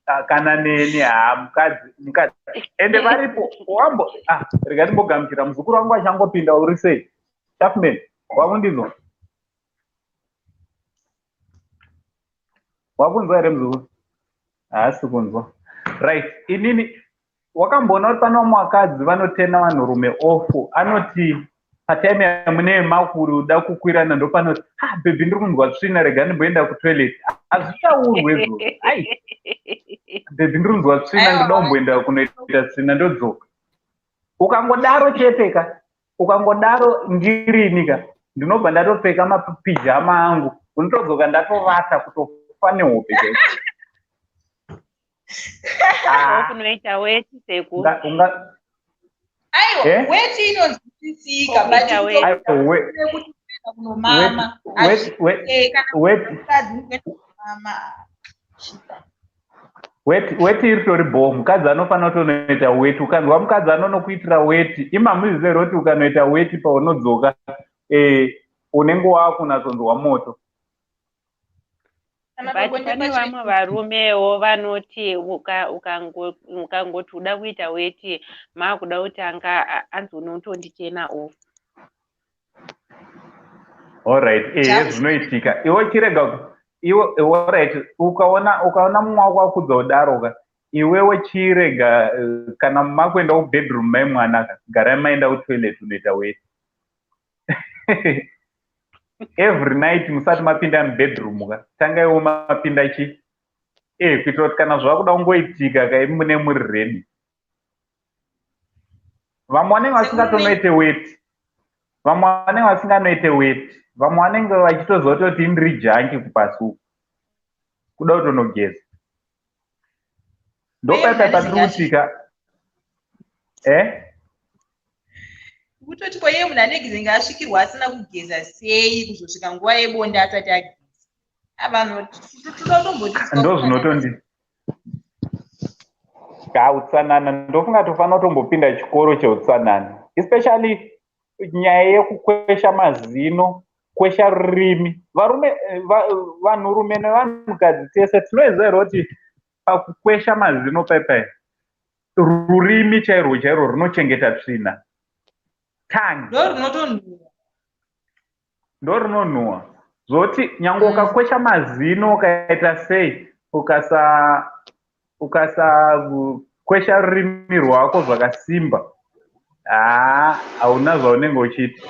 Ah, kana neni. Ha, mukadzi, mukadzi, ende varipo wambo. Ah, rega ndimbogamuchira muzukuru wangu achangopinda. Uri sei, Chapman? Wakundinzwa? Wakunzwa here, muzukuru? Haasi kunzwa. Right, inini wakamboona kuti pane vamwe vakadzi vanotena vanhurume off, anoti patime yamune makuda kukwirana, ndopanoti, "Ha, baby, ndiri kunzwa tsvina, rega ndimboenda kutoilet." Hazvitaurwe izvozvo. "Ai, baby, ndiri kunzwa tsvina, ndoda kumboenda kunoita tsvina, ndodzoka." Ukangodaro chete ka, ukangodaro, ndirini ka, ndinobva ndatopfeka mapijama angu, unotodzoka ndatovata kutofa nehope chaidzo. Ah, kunoita weti, sekuru. Aiwa. Eh? Weti inonzwisisika, but Kuita weti. Aiwa, kuti kuenda kunomama kana mukadzi kuenda kunomama. Weti iri tori bho. Mukadzi anofanira kutonoita weti. Ukanzwa mukadzi anonokuitira weti, imamuzive here kuti ukanoita weti, paunodzoka unenge waakunatsonzwa moto? Kana But pabonde pane pacho. Vamwe varumewo vanoti ukangoti uda kuita weti, maakuda kutanga, anzi unotonditena off. Alright, ehe, zvinoitika. Iwe chirega iwe. Alright, ukaona mumwe wako akudza kudaro ka, iwewe chirega. Kana makuenda kubedroom mai mwana ka, garai maenda kutoilet, unoita weti every night. Musati mapinda mubedroom ka, tangaiwo mapinda chi kuitira kuti kana zvakuda kungoitika ka, imi mune muri ready. Vamwe vanenge vasingatonoite weti, vamwe vanenge vasinganoite weti, vamwe vanenge vachitoziva kutoti indiri junkie kupasi uku, kuda kutonogeza. Ndopaipa patiri kusvika, eh? Kutoti kwaiye munhu anegezenge asvikirwa asina kugeza sei, kuzosvika nguva yebonde asati ageza? Vanhu toda kutomboti Ndo zvinotondi kautsanana. Ndofunga tofanira kutombopinda chikoro cheutsanana, especially nyaya yekukwesha mazino, kwesha rurimi. Varume, vanhurume nevanhukadzi tese tinoziva here kuti pakukwesha mazino paipai, rurimi chairwo chairwo runochengeta tsvina, tongue? Ndo runotonhuwa. Ndo runonhuwa zvoti nyange ukakwesha mazino ukaita sei, ukasa kwesha rurimi rwako zvakasimba, haa, hauna zvaunenge uchiita.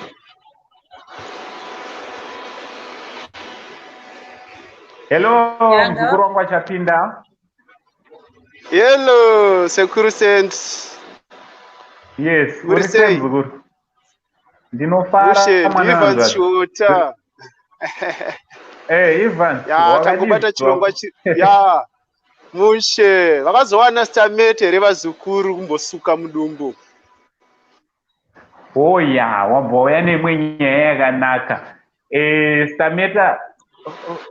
Hello, muzukuru wangu achapinda. Hello, Sekuru Saint. Yes. Uri Uri sei, sei? muzukuru? Ndinofara. Mushe, Mwana Ivan wanzvadzi. Chiota. Ivan. Ya, wakadii tangobata chirongwa zvako? Ya. Mushe, vakazowana stamete here vazukuru kumbosuka mudumbu? Oya, wabva wauya neimwe nyaya yakanaka. Stameta.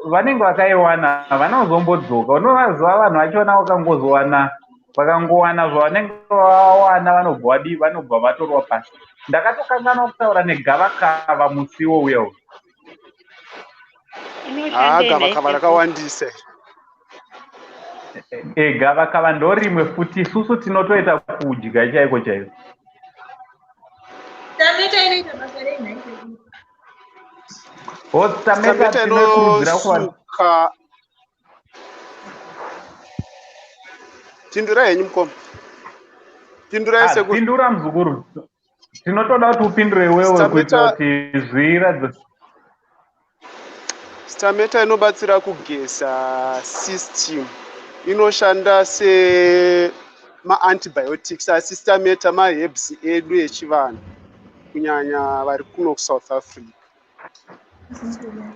Vanenge vakaiwana vanozombodzoka. Unovaziva vanhu vachona vakangozowana, vakangowana zvavanenge vawana, vanobva vadii? Vanobva vatorwa pasi. Ndakatokanganwa kutaura negavakava musiwo uya uyu. Haa, gavakava rakawandisa. E, gavakava ndorimwe futi isusu tinotoita kudya chaiko chaiko. Stameta inoita basa rei nhai sekuru? Stameta tinokurudzira kuvanhu. Inosuka. Pindurai henyu mukoma, pindurai sekuru. Pindura muzukuru, tinotoda kuti upindure iwewe kuitira kuti zviradze. Stameta inobatsira kugeza system. Inoshanda semaantibiotics, asi stameta maherbs edu echivanhu, kunyanya vari kuno kuSouth Africa.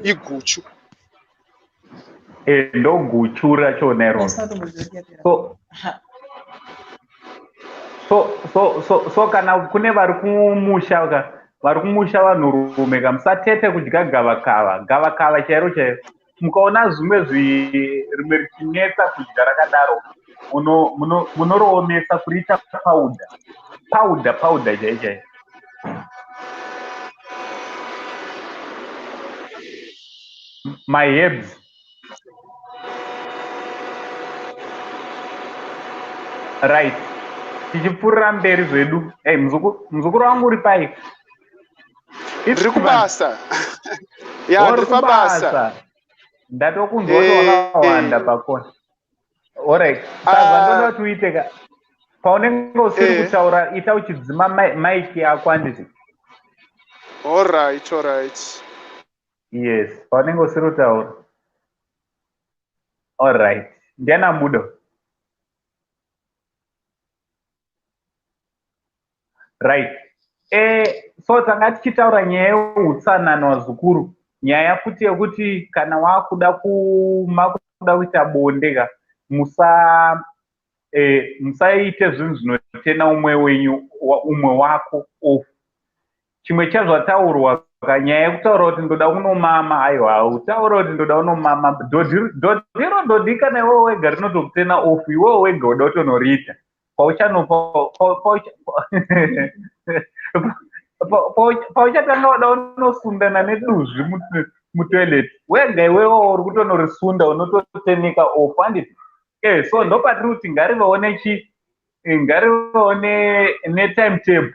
Iguchu. E, ndoguchu rachona iroro. So kana kune vari kumusha ka, vari kumusha vanhurume ka, musatete kudya gavakava. Gavakava chairo chairo, mukaona zvimwe rimwe richinetsa kudya rakadaro, munoroomesa kuriita powder, powder, powder chai chai. Maherbs. Right, tichipfuurira mberi zvedu. Hey, muzukuru wangu uri pai? Ndiri kubasa ya, ndiri pabasa. Ndatokunzwa kuti wakawanda pakona. Alright, saka ndoda kuti uite ka, paunenge usiri kutaura, ita uchidzima maiki yako, handiti? Alright. Yes, paunenge usiri kutaura. Alright, ndiana budo. Right, so tanga tichitaura nyaya yeutsanana wazukuru, nyaya futi yekuti kana wakuda makuda kuita bonde ka, musaite zvinhu zvinotena umwe wenyu, umwe wako off. Chimwe chazvataurwa ka, nyaya yekutaura kuti ndoda kunomama. Aiwa, utaura kuti ndoda kunomama, dhodhiro dhodhi kana iwewe wega rinotokutena off. Iwewe wega uda kutonoriita pauchatanga uda unosundana neduzvi mutoilet wega, iwewe uri kutonorisunda, unototeneka off, handiti? So ndopatiri kuti ngarivewo nechi, ngarivewo netimetable.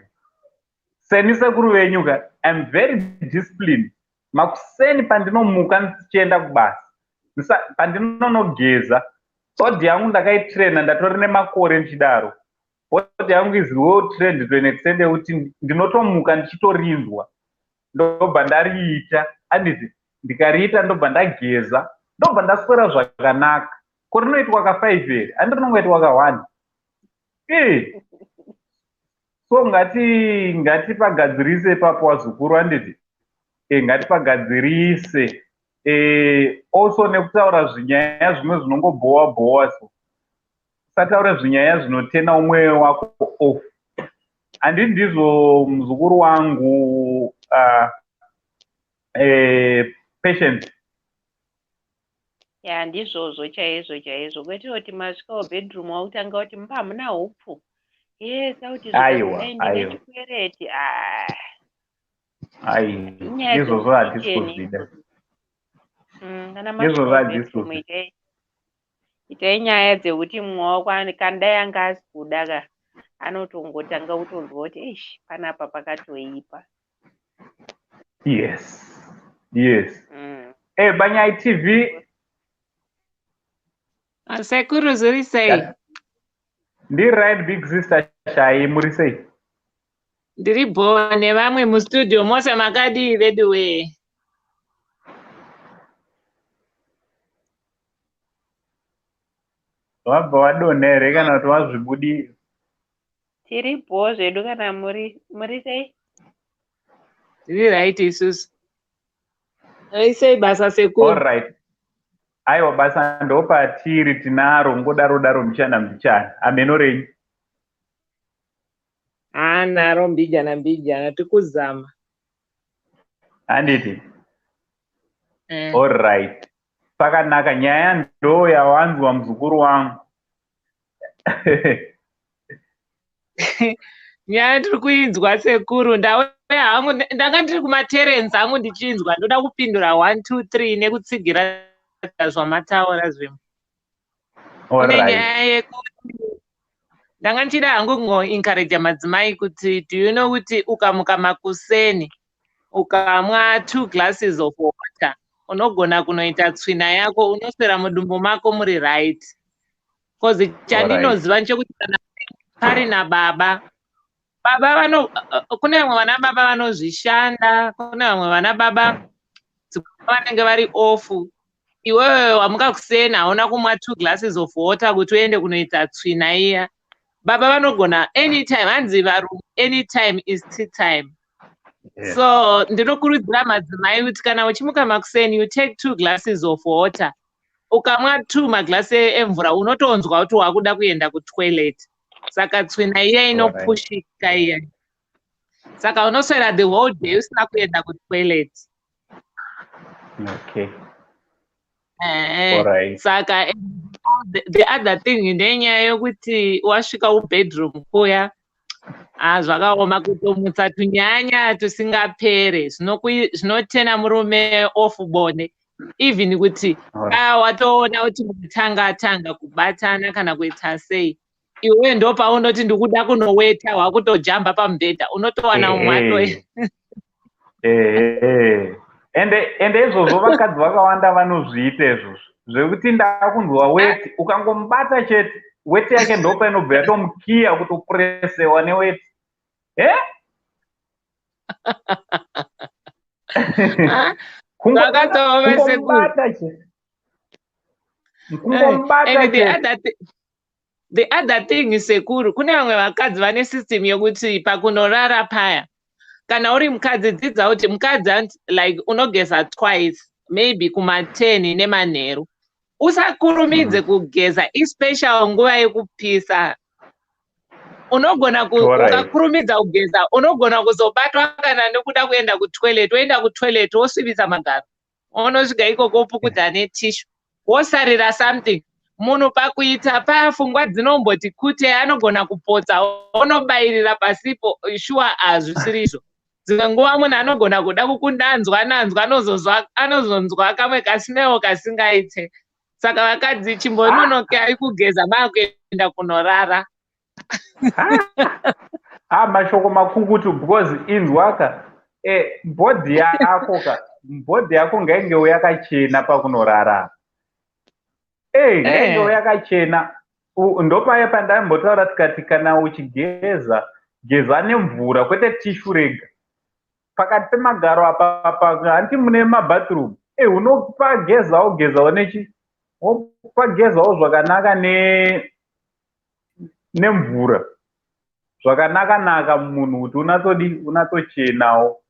Seni sekuru venyu ka, I'm very disciplined. Makuseni pandinomuka ndichienda kubasa, pandinonogeza, body yangu ndakaitraina, ndatori nemakore ndichidaro. Body yangu is well trained to an extent yekuti ndinotomuka ndichitorinzwa, ndobva ndariita, handiti? Ndikariita, ndobva ndageza, ndobva ndaswera zvakanaka. Ko rinoitwa ka5 here? Handi rinongoitwa ka1. E, so ngatipagadzirise ipapo wazukuru, handiti? E, ngatipagadzirise. Also nekutaura zvinyaya zvimwe zvinongobhowa bhowa, so usataure zvinyaya zvinotena umwe wako off, handiti? Ndizvo muzukuru wangu, Patience? Ya, ndizvozvo chaizvo chaizvo, kwete kuti masvikawo bedroom wakutanga kuti mumba hamuna hupfu, ye sauti. Aiwa, Ndine aiwa. chikwereti. Ah, Ai, inyaya izvozvo hatisi dzekukicheni kuzvida. idzodzo. Kana Izvozvo masvikawo hatisi bedroom, kuzvida. itai nyaya dzekuti mumwe wako kana dai anga asi kuda ka, anotongotanga kutonzwa kuti eish, panapa pakatoipa. Yes. Banyai TV. Sekuru, zviri sei? Ndiri right, big sister Shai, muri sei? Ndiri bho nevamwe mustudio mose, makadii vedu wee? Wabva wadonha here kana kuti wazvibudira? Tiri bho zvedu, kana muri sei? Tiri right isusu. Sei basa sekuru? Alright, aiwa, basa ndopatiri tinaro, ngodaro daro mbichana mbichana, ameno renyu. Haa, naro mbijana mbijana, tikuzama. Handiti? Alright, pakanaka. Nyaya ndo yawanzwa, muzukuru wangu. Nyaya ndiri kuinzwa, sekuru. Ndauya hangu, ndanga ndiri kumaterens angu ndichinzwa. Ndoda kupindura 1 2 3 nekutsigira zvamataura zvimwe. Kune nyaya yekuti ndanga ndichida hangu kungoencouraja madzimai kuti, do you know kuti ukamuka makuseni, ukamwa 2 glasses of water, unogona kunoita tsvina yako, unoswera mudumbu mako muri right? 'Cause chandinoziva ndechekuti kana pari nababa, baba vano, kune vamwe vana baba vanozvishanda, kune vamwe vana baba vanenge vari off. Iwewe wamuka kuseni, hauna kumwa 2 glasses of water kuti uende kunoita tsvina iya. Baba vanogona anytime. Hanzi varume, anytime is tea time. So ndinokurudzira madzimai kuti kana uchimuka makuseni, you take 2 glasses of water. Ukamwa 2 maglasi emvura, unotonzwa kuti wakuda kuenda kutoilet. Saka tsvina iya inopushika iya, saka unoswera the whole day usina kuenda kutoilet. Saka the other thing ndenyaya yokuti wasvika ubedroom kuya, ah, zvakaoma kutomutsa tunyanya tusingapere zvinotena murume off bonde. Even kuti watoona kuti mutanga tanga kubatana kana kuita sei, iwe ndo paunoti, "Ndikuda kunoweta," wakutojamba pamubhedha, unotowana umwe ato Ehe, ende izvozvo vakadzi vakawanda vanozviita izvozvo zvekuti, "Ndakunzwa weti." Ukangomubata chete, weti yake ndopainobva yatomukiya, kutopuresewa neweti e. Zvakatooma, sekuru. Kungomubata chete, kungomubata And the chete. The other thing, sekuru, kune vamwe vakadzi vane system yokuti pakunorara paya, kana uri mukadzi, dzidza kuti mukadzi like unogeza twice, maybe kuma10 nemanheru. Usakurumidze kugeza, especially nguva yekupisa. Unogona ukakurumidza kugeza, unogona kuzobatwa kana nekuda kuenda kutoilet. Woenda kutoilet, wosvibisa magaro, unosvika ikoko wopukudza netissue, wosarira something. Munhu pakuita paya, pfungwa dzinomboti kute, anogona kupotsa, onobayirira pasipo. Shuwa, hazvisiri izvo. Dzimwe nguva munhu anogona kuda kukundanzwa nanzwa, anozonzwa kamwe kasmell kasingaite. Saka vakadzi, chimbononokai kugeza maakuenda kunorara. Ah, mashoko makukutu, because inzwaka, body yako ka, body yako ngaingewo yakachena pakunorara. Ngaingewo yakachena. Ndopaya pandambotaura tikati kana uchigeza, geza nemvura, kwete tissue rega. Pakati pemagaro apa, hanti mune mabathroom? Unopagezawo, gezawo nechi, wopagezawo zvakanaka nemvura zvakanaka naka, munhu kuti unatsodi, unatsochenawo.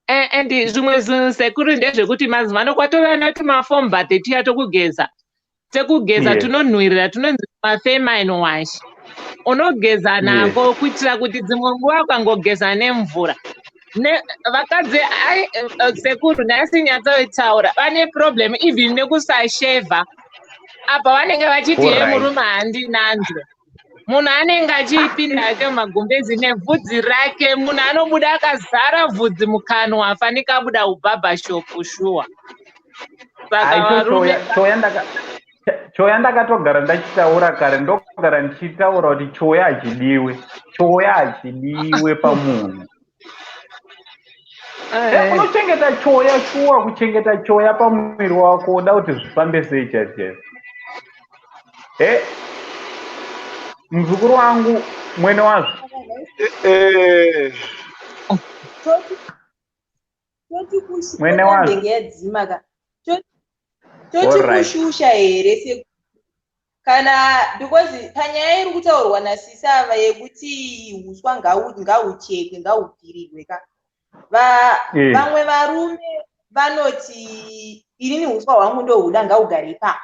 And zvimwe zvinhu, sekuru, ndezvekuti mazuva ano kwatova noti mafoam bath tuya tokugeza, tekugeza tunonhuhwirira, tunonzi mafemine wash. Unogeza nako kuitira kuti dzimwe nguva ukangogeza nemvura, vakadzi sekuru, nhasi nyatsoitaura, vane problem even nekusashevha. Apa vanenge vachiti, "Ye, murume handinanzwe." Munhu anenge achipinda ake mumagumbezi nebvudzi rake, munhu anobuda akazara bvudzi mukanwa, fanika abuda ubarbershop shuwa. Saka Aicho. varume Choya ndakatogara ndachitaura kare, ndogara ndichitaura kuti choya hachidiwe, choya hachidiwe pamunhu. Unochengeta choya shuwa? Kuchengeta choya pamuviri wako, uda kuti zvifambe sei chaizvo chaizvo? Muzukuru wangu, mwene wazvo. Toti Mwene wazvo. ndenge yadzima ka. Toti kushusha here kana, because panyaya iri kutaurwa nasisi ava yekuti uswa ngahuchekwe, ngahubvirirwe ka, vamwe varume vanoti, "Inini uswa hwangu ndohuda, ngahugare ipapo."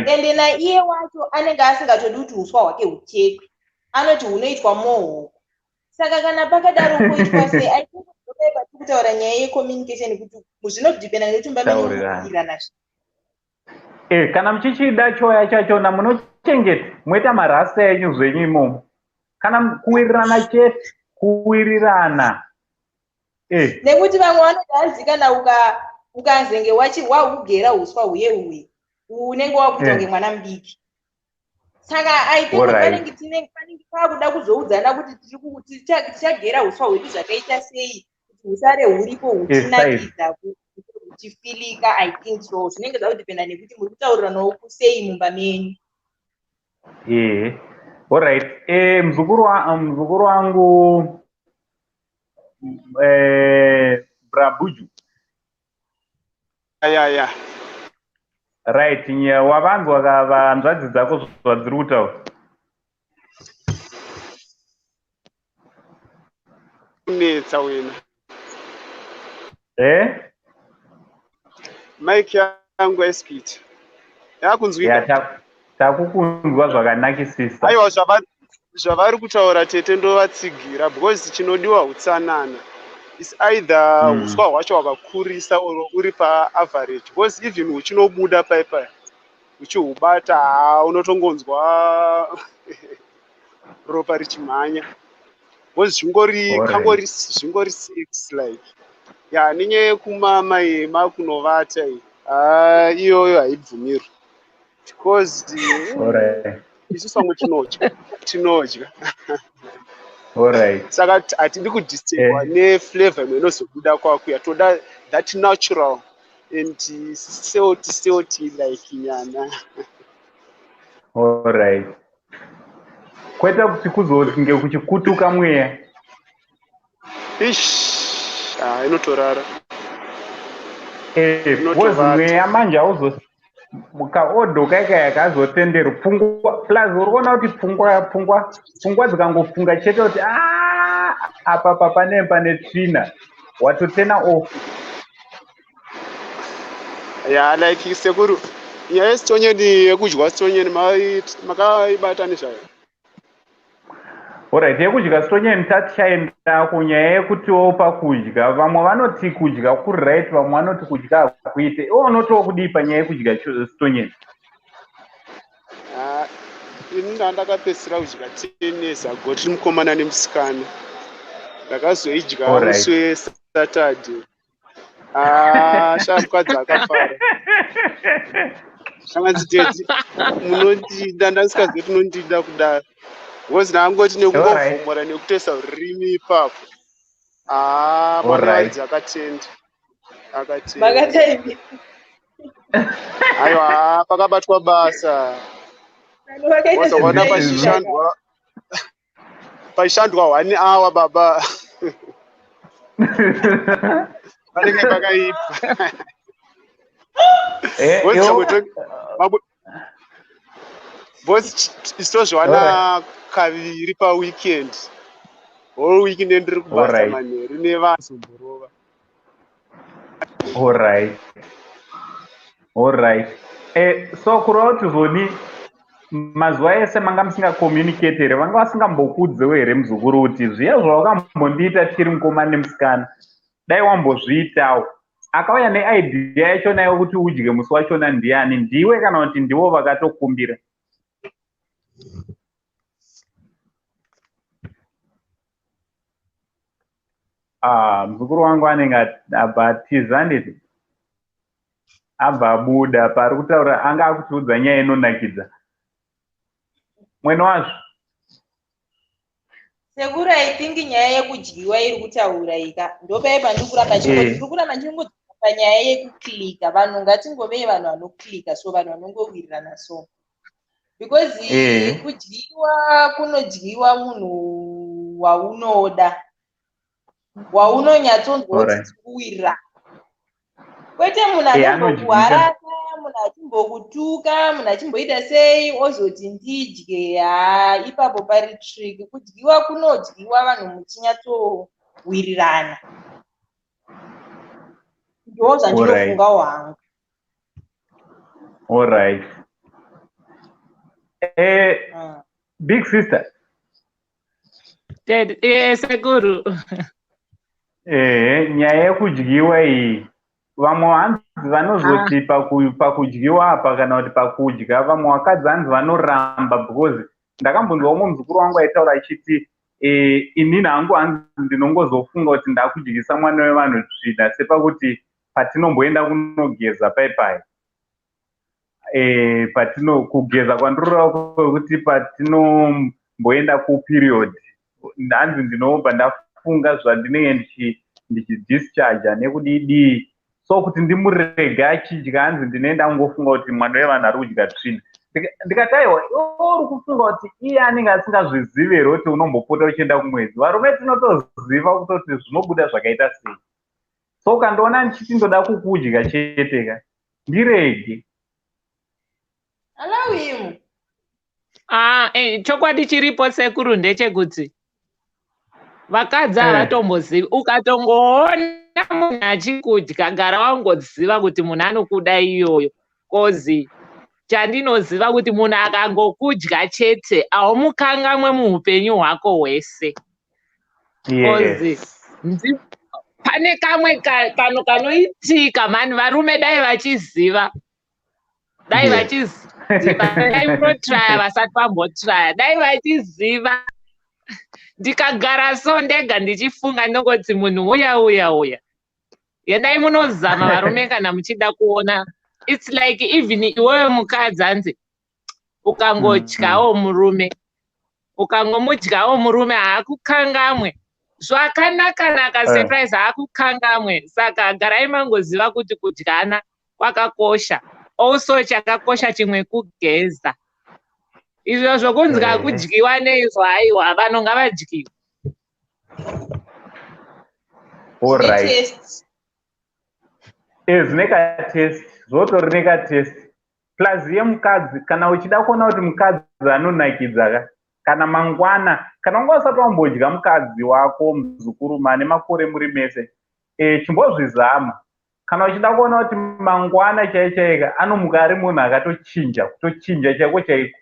Ende naiye wacho anenge asingatodi kuti uswa hwake huchekwe, anoti hunoitwa mohoko. Saka kana pakadaro, kuitwa sei? kutaura nyaya yecommunication kuti zvinodhipenda nekuti mumba menyu mukuwirirana. Kana muchichida choya chachona munochengeta, moita marasta enyu zvenyu imomo. Kana kuwirirana chete, kuwirirana. Nekuti vamwe vanoti hanzi kana ukazenge wahugera huswa huye huye, unenge wakuita kunge mwana mudiki. Saka I think panenge pakuda kuzoudzana kuti tichagera huswa hwedu zvakaita sei kuti husare huripo huchinakidza, huchifilika. I think so zvinenge zvakudhipenda nekuti muri kutauriranawo sei mumba menyu. Alright. Muzukuru wangu Brabuju. Ya. Right, wavanzwa vanzvadzi dzako zvadziri kutaura? Kunetsa wena. Eh? Mike yangu haisikuita. Yakunzwika? Takukunzwa zvakanakisisa. Aiwa, zvavari kutaura tete ndovatsigira, because chinodiwa utsanana. Is either uswa hwacho hwakakurisa or uri paaverage, because even huchinobuda paipai uchihubata, haa, unotongonzwa ropa richimhanya, because zvingori kangori zvingori sex like ya. Nenyaya yekumama iyi, makunovata iyi, haa, iyoyo haibvumirwi because isusu vamwe tinodya. Saka hatidi kudisturbwa neflavor imwe inozobuda kwakuya. Toda that natural and salty salty like nyana. Alright, kwete kuti kuzonge kuchikutuka mweya. Ish, ah, inotorara. Because mweya manje hauzo kaodho kaikaya kazotenderwa pfungwa. Plus uri kuona kuti pfungwa dzikangofunga chete kuti a apa pa pane tsvina, watoturn off. Ya, like sekuru, nyaya yesitonyeni, yekudya sitonyeni, makaibata nezvayo? Alright, yekudya sitonyeni tatichaenda kunyaya yekutiwo pakudya vamwe vanoti kudya kuri right, vamwe vanoti kudya hakuite. Iwe unotiwo kudii panyaya yekudya sitonyeni? Ah, ini ndandakapedzisira kudya 10 years ago, tiri mukomana nemusikana. Ndakazoidya musi weSaturday. Ah, sha, mukadzi akafara. Shanganzi, "Daddy, munondida, ndandisikazivi kuti unondida kudaro," because ndangoti nekungovhomora nekutoisa rurimi ipapo, ah, mwana waridzi akatenda, akatenda. Makataimi. Aiwa, pakabatwa basa. Vakaita Wazoona sezvaiita. pachishandwa one hour, baba, panenge pakaipa. Boss, tozviwana kaviri paweekend. Whole week ndiri kubasa, manheru nevazomborova. Alright. So kureva kuti zvoni mazuva ese manga musingacommunicate here? Vanga vasingambokudzewo here muzukuru kuti zviya zvawakambondiita tiri mukomana nemusikana, dai wambozviitawo? Akauya neidea yachona yekuti udye musi wachona ndiani? Ndiwe kana kuti ndivo vakatokumbira? Ah, muzukuru wangu anenge abva atiza, handiti? Abva abuda paari kutaura, anga akutiudza nyaya inonakidza mwene wazvo. Sekuru, I think nyaya yekudyiwa iri kutaura ika ndopai pandiri kuramba ndiri kuramba ndichingodzoka panyaya yekuclicka. Vanhu ngatingovei vanhu vanoclicka, so vanhu vanongowirirana, so because kudyiwa kunodyiwa munhu waunoda, waunonyatsonzwa kuti tiri kuwirirana, kwete munhu anombokuharasa, munhu achimbokutuka, munhu achimboita sei, ozoti ndidye. Ha, ipapo pari tricky. Kudyiwa kunodyiwa vanhu muchinyatsowirirana, ndo zvandinofungawo hangu. Alright. Big sister. Sekuru. Ehe, nyaya yekudyiwa iyi, vamwe hanzi vanozoti pakudyiwa apa kana kuti pakudya, vamwe vakadzi hanzi vanoramba, because ndakambonzwa umwe muzukuru wangu aitaura achiti, inini hangu hanzi ndinongozofunga kuti ndakudyisa mwana wevanhu tsvina sepakuti patinomboenda kunogeza paipai, patino kugeza kwandirikureva kwekuti patinomboenda kuperiod, hanzi ndinobva ndafunga zvandinenge ndichidischarga nekudidii, so kuti ndimurege achidya, hanzi ndinenge ndangofunga kuti mwana wevanhu ari kudya tsvina. Ndikati, aiwa, iwe uri kufunga kuti iye anenge asingazvizivi here kuti unombopota uchienda kumwedzi? Varume tinotoziva kutoti zvinobuda zvakaita sei, so ukandiona ndichiti ndoda kukudya chete ka, ndirege. Allow him. Ah, chokwadi chiripo, sekuru, ndechekuti vakadzi havatombozivi. Ukatongoona munhu achikudya, gara wangoziva kuti munhu anokuda iyoyo, 'cause chandinoziva kuti munhu akangokudya chete, haumukangamwe muupenyu hwako hwese, 'cause pane kamwe kano kanoitika mani. Varume dai vachiziva, dai vachiziva, dai munotraya vasati vambotraya, dai vachiziva. Ndikagara so ndega ndichifunga, ndongoti munhu uya uya uya. Yendai munozama, varume, kana muchida kuona. It's like even iwewe mukadzi, hanzi ukangotyawo murume, ukangomudyawo murume, haakukangamwe zvakanaka-naka. Surprise, haakukangamwe. Saka garai mangoziva kuti kudyana kwakakosha. Also chakakosha chimwe kugeza. Izvo zvokunzi kudyiwa neizvo, aiwa, vanhu ngavadyiwe. Alright. Taste. Zvine kataste, zvotori nekataste. Plus yemukadzi, kana uchida kuona kuti mukadzi anonakidza ka, kana mangwana, kana wanga usati wambodya mukadzi wako, muzukuru, mane makore muri mese, chimbozvizama. Kana uchida kuona kuti mangwana chai chaika anomuka ari munhu akatochinja, kutochinja chaiko chaiko,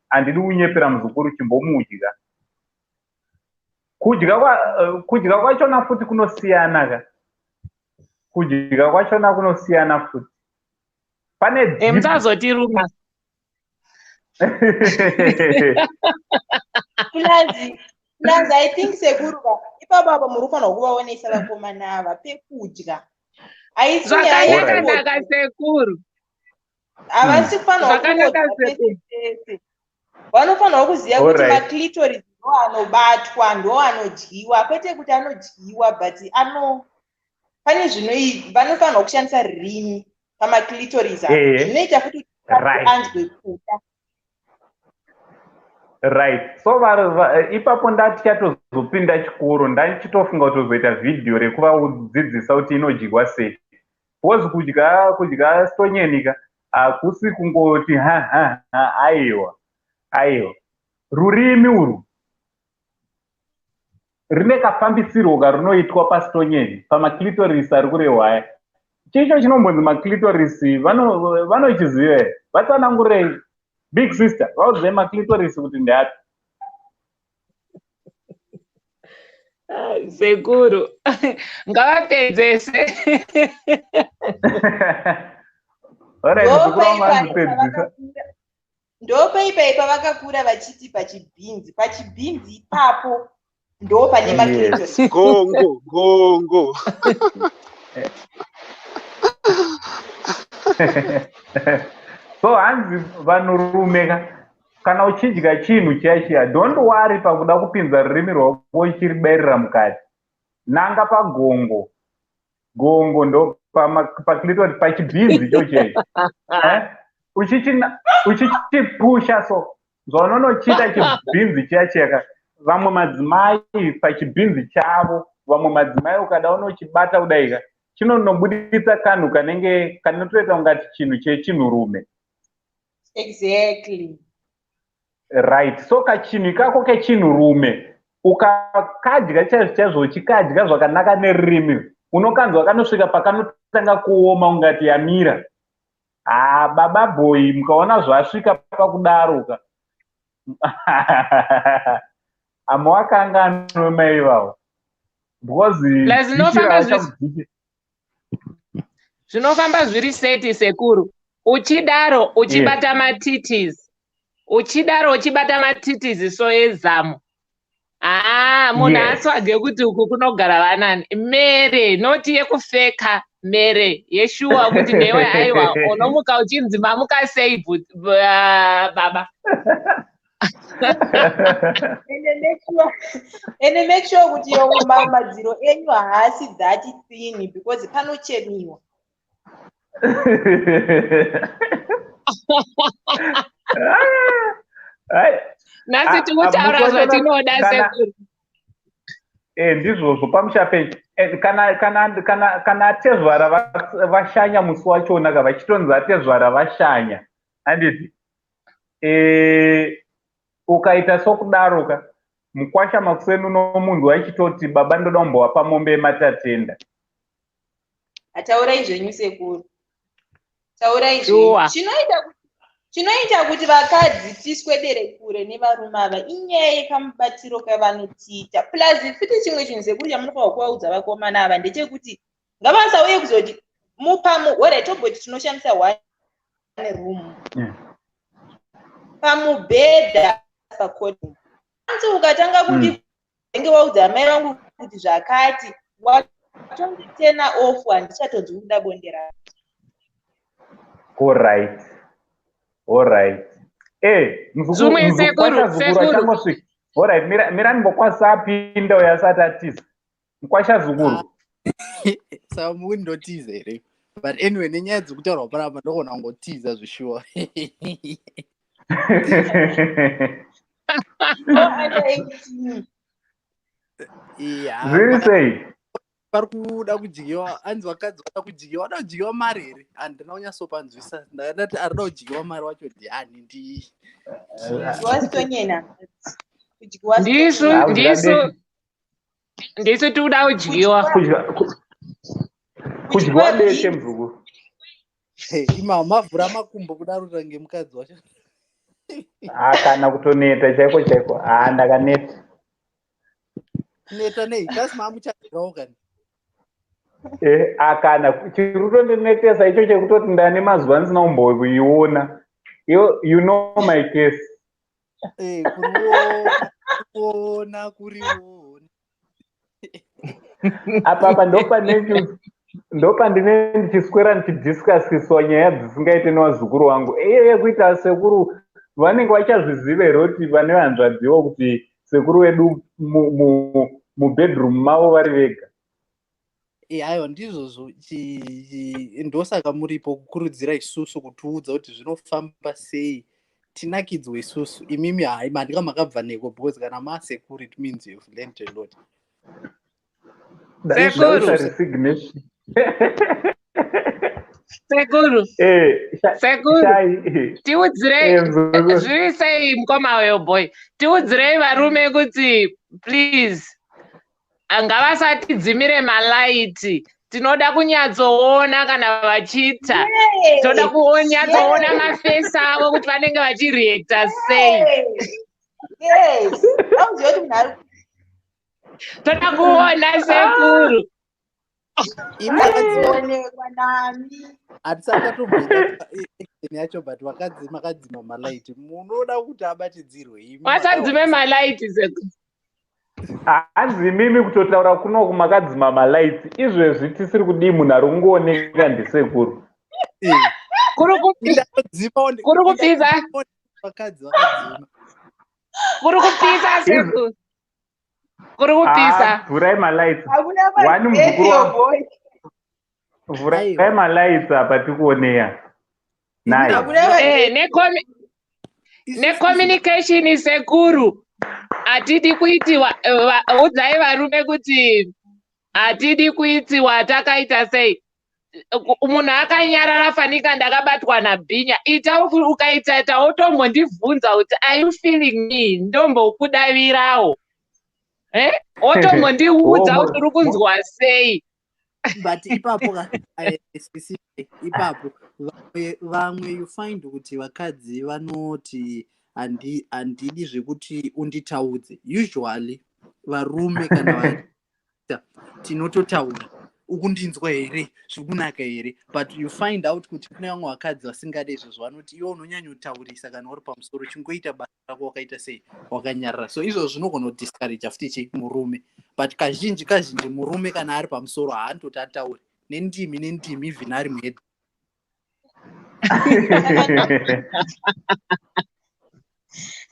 handidi kunyepera muzukuru, chimbomudya. Kudya kwachona futi kunosiyana ka, kudya kwachona kunosiyana futi. Pane deep Musazotiruma. Plus I think, sekuru, ipapo apa muri kufanirwa kuvaonesa vakomana ava pekudya. Haisi nyaya Zvakanaka-naka, yekudya. Sekuru. Havasi kufanirwa Zvakanaka, kungodya sekuru. pese pese. Vanofanirwa kuziva kuti maclitoris ndo anobatwa, ndo anodyiwa, kwete kuti anodyiwa, but ano pane zvinoi vanofanirwa kushandisa rurimi pamaclitoris apa. Zvinoita futi kuti anzwe kuda. Right, so ipapo ndaticha-tozopinda chikoro, ndachitofunga kutozoita vhidhiyo rekuvadzidzisa kuti inodyiwa sei, because kudya stonyenika hakusi kungoti ha ha ha. Aiwa, aiwa, rurimi urwu rine kafambisirwo karunoitwa pastonyeni, pamaclitoris ari kurehwa aya. Chicho chinombonzi maclitoris, vanochiziva here? Vatsanangurei, big sister, vaudzei maclitoris kuti ndeapi. Ah, sekuru ngavapedzese. Alright, muzukuru wangu anzipedzisa. Ndopaipai pavakakura vachiti pachibhinzi, pachibhinzi ipapo ndo pane maclitoris. Gongo, gongo. So hanzi vanhurume ka, kana uchidya chinhu chiya chiya, don't worry pakuda kupinza rurimi rwako uchiriberera mukati. Nanga pagongo, gongo ndo paclitoris, pachibhinzi icho checho. Eh? Uchichipusha so zvaunonochiita chibhinzi chiya chiya ka, vamwe madzimai pachibhinzi chavo, vamwe madzimai ukada unochibata kudai ka, chinonobuditsa kanhu kanenge kanotoita kungati chinhu chechinhurume. Right, so kachinhu ikako kechinhurume ukakadya chaizvo chaizvo, uchikadya zvakanaka nerurimi, unokanzwa kanosvika pakanotanga kuoma ungati yamira. Ha, baba boy, mukaona zvasvika pakudaro ka, hamuwakanganwe mai ivavo. Because Plus dhishi zvinofamba ravachamudhishi. Zvinofamba zviri seti, sekuru. Uchidaro uchibata matitis, uchidaro uchibata matitisi, so ezamu, haa, munhu atsvage kuti uku kunogara vanani. Mere noti yekufeka, mere yeshuwa, kuti newe aiwa, unomuka uchinzi, "Mamuka sei, baba?" Ende make sure kuti yo madziro enyu haasi that thin, because panochemiwa. Ai, Nhasi tikutaura musi wachona zvatinoda, sekuru. Ndizvozvo pamusha penyu. Kana atezvara vashanya musi wachona ka, vachitonzi atezvara vashanya, handiti? Ukaita sokudaro ka, mukwasha makuseni unomunhu achitoti, "Baba, ndoda kumbovapa mombe yematatenda." Taurai zvenyu, sekuru, taurai zvenyu. Chinoita kuti vakadzi tiswedere kure nevarume ava inyaya yekamubatiro kavanotiita. Plus futi chimwe chinhu, sekuru, chamunofanira kuvaudza vakomana ava ndechekuti ngavasauye kuzoti mupamu ore, tomboti tinoshandisa one room, pamubhedha pakoti, anzi ukatanga kundinge waudza amai vangu kuti zvakati, watonditena off, handichatonzwi kuda bonde rako. Alright, Zvimwe, sekuru, muzukuru sekuru. achangosvika. Alright, mira ndimbokwasa apinda uyo asati atiza. Mukwasha zukuru. Saka mukundotiza here? But anyway, nenyaya dzekutaurwa panapa, ndogona kungotiza zvishuwa. Under 18. Yeah, Zviri sei? Pari kuda kudyiwa, anzi vakadzi vada kudyiwa, vada kudyiwa mari here? Handina kunyatsopanzwisa. Ndakadati arida kudyiwa mari wacho ndiani? Ndi Kudyiwa stonyena, kudyiwa Ndisu. stonyena. Ah, kudya Ndisu. bete. Ndisu tikuda kudyiwa. Kudyiwa bete, muzukuru. Ima mavhura makumbo kudaro tange mukadzi wacho. Ah, kana kutoneta chaiko chaiko. Ah, ndakaneta. Neta nei? Kasi maamuchadyawo kani? Akana chiri kutondinetesa icho chekutoti ndane mazuva ndisina kumboiona. You know my case. Kuriona, kuriona. Apa ndopandine ndichiswera ndichidiscussiswa nyaya dzisingaite nevazukuru vangu. Iye yekuita sekuru, vanenge vachazviziva here kuti vane hanzvadziwo, kuti sekuru vedu mubedroom mavo vari vega? Aiwa, ndizvozvo. Ndosaka muripo kukurudzira isusu, kutiudza kuti zvinofamba sei, tinakidzwe isusu. Imimi hai, mandika makabva neko, because kana masekuru, it means you've learned a lot. Sekuru. Ndaisa resignation. Sekuru. Sekuru. Shai. Tiudzirei. Mzukuru. Zviri sei, mukoma weyo boy? Tiudzirei varume kuti please ngavasatidzimire malaiti. Tinoda kunyatsoona kana vachiita, toda kunyatsoona mafesi avo kuti vanenge vachireacta sei. Yes, auziva kuti munhu ari Toda kuona, sekuru. Imi vakadzi kuonekwa nami. Hatisati tatomboenda action yacho, but vakadzi makadzima malaiti, munoda kuti abatidzirwe imi? Vasadzime malaiti, sekuru. Hanzi imimi kutotaura kunoku makadzima malaiti, izvezvi tisiri kudii, munhu ari kungooneka ndisekuru. Kuri kuri kupisa. Vakadzi vakadzima. Kuri kupisa, sekuru, kuri kupisa. Ah, vhurai malaiti. Hakuna Wani muzukuru magetsi, wangu. boy. Vhurai Aiwa. malaiti apa tikuoneya naye. Hakuna Eh, necommunication, sekuru, hatidi kuitiwa udzai varume kuti hatidi kuitiwa takaita sei. Munhu akanyarara fanika ndakabatwa nabhinya. Ita ukaita ita wotombondibvunza kuti, "Are you feeling me?" Ndombokudavirawo, eh? Wotombondiudza kuti uri kunzwa sei. But ipapo ka, specific ipapo, vamwe you find kuti vakadzi vanoti, "Handidi zvekuti unditaudze." Usually varume kana vaita Tinototaura, ukundinzwa here, zviri kunaka here? But you find out kuti kune vamwe vakadzi vasingade izvozvo, vanoti iwe unonyanyotaurisa kana uri pamusoro, chingoita basa rako wakaita sei, wakanyarara. So izvozvo zvinogona kudiscourage futi chi murume. But kazhinji kazhinji murume kana ari pamusoro haanototi ataure nendimi nendimi, even ari muhead.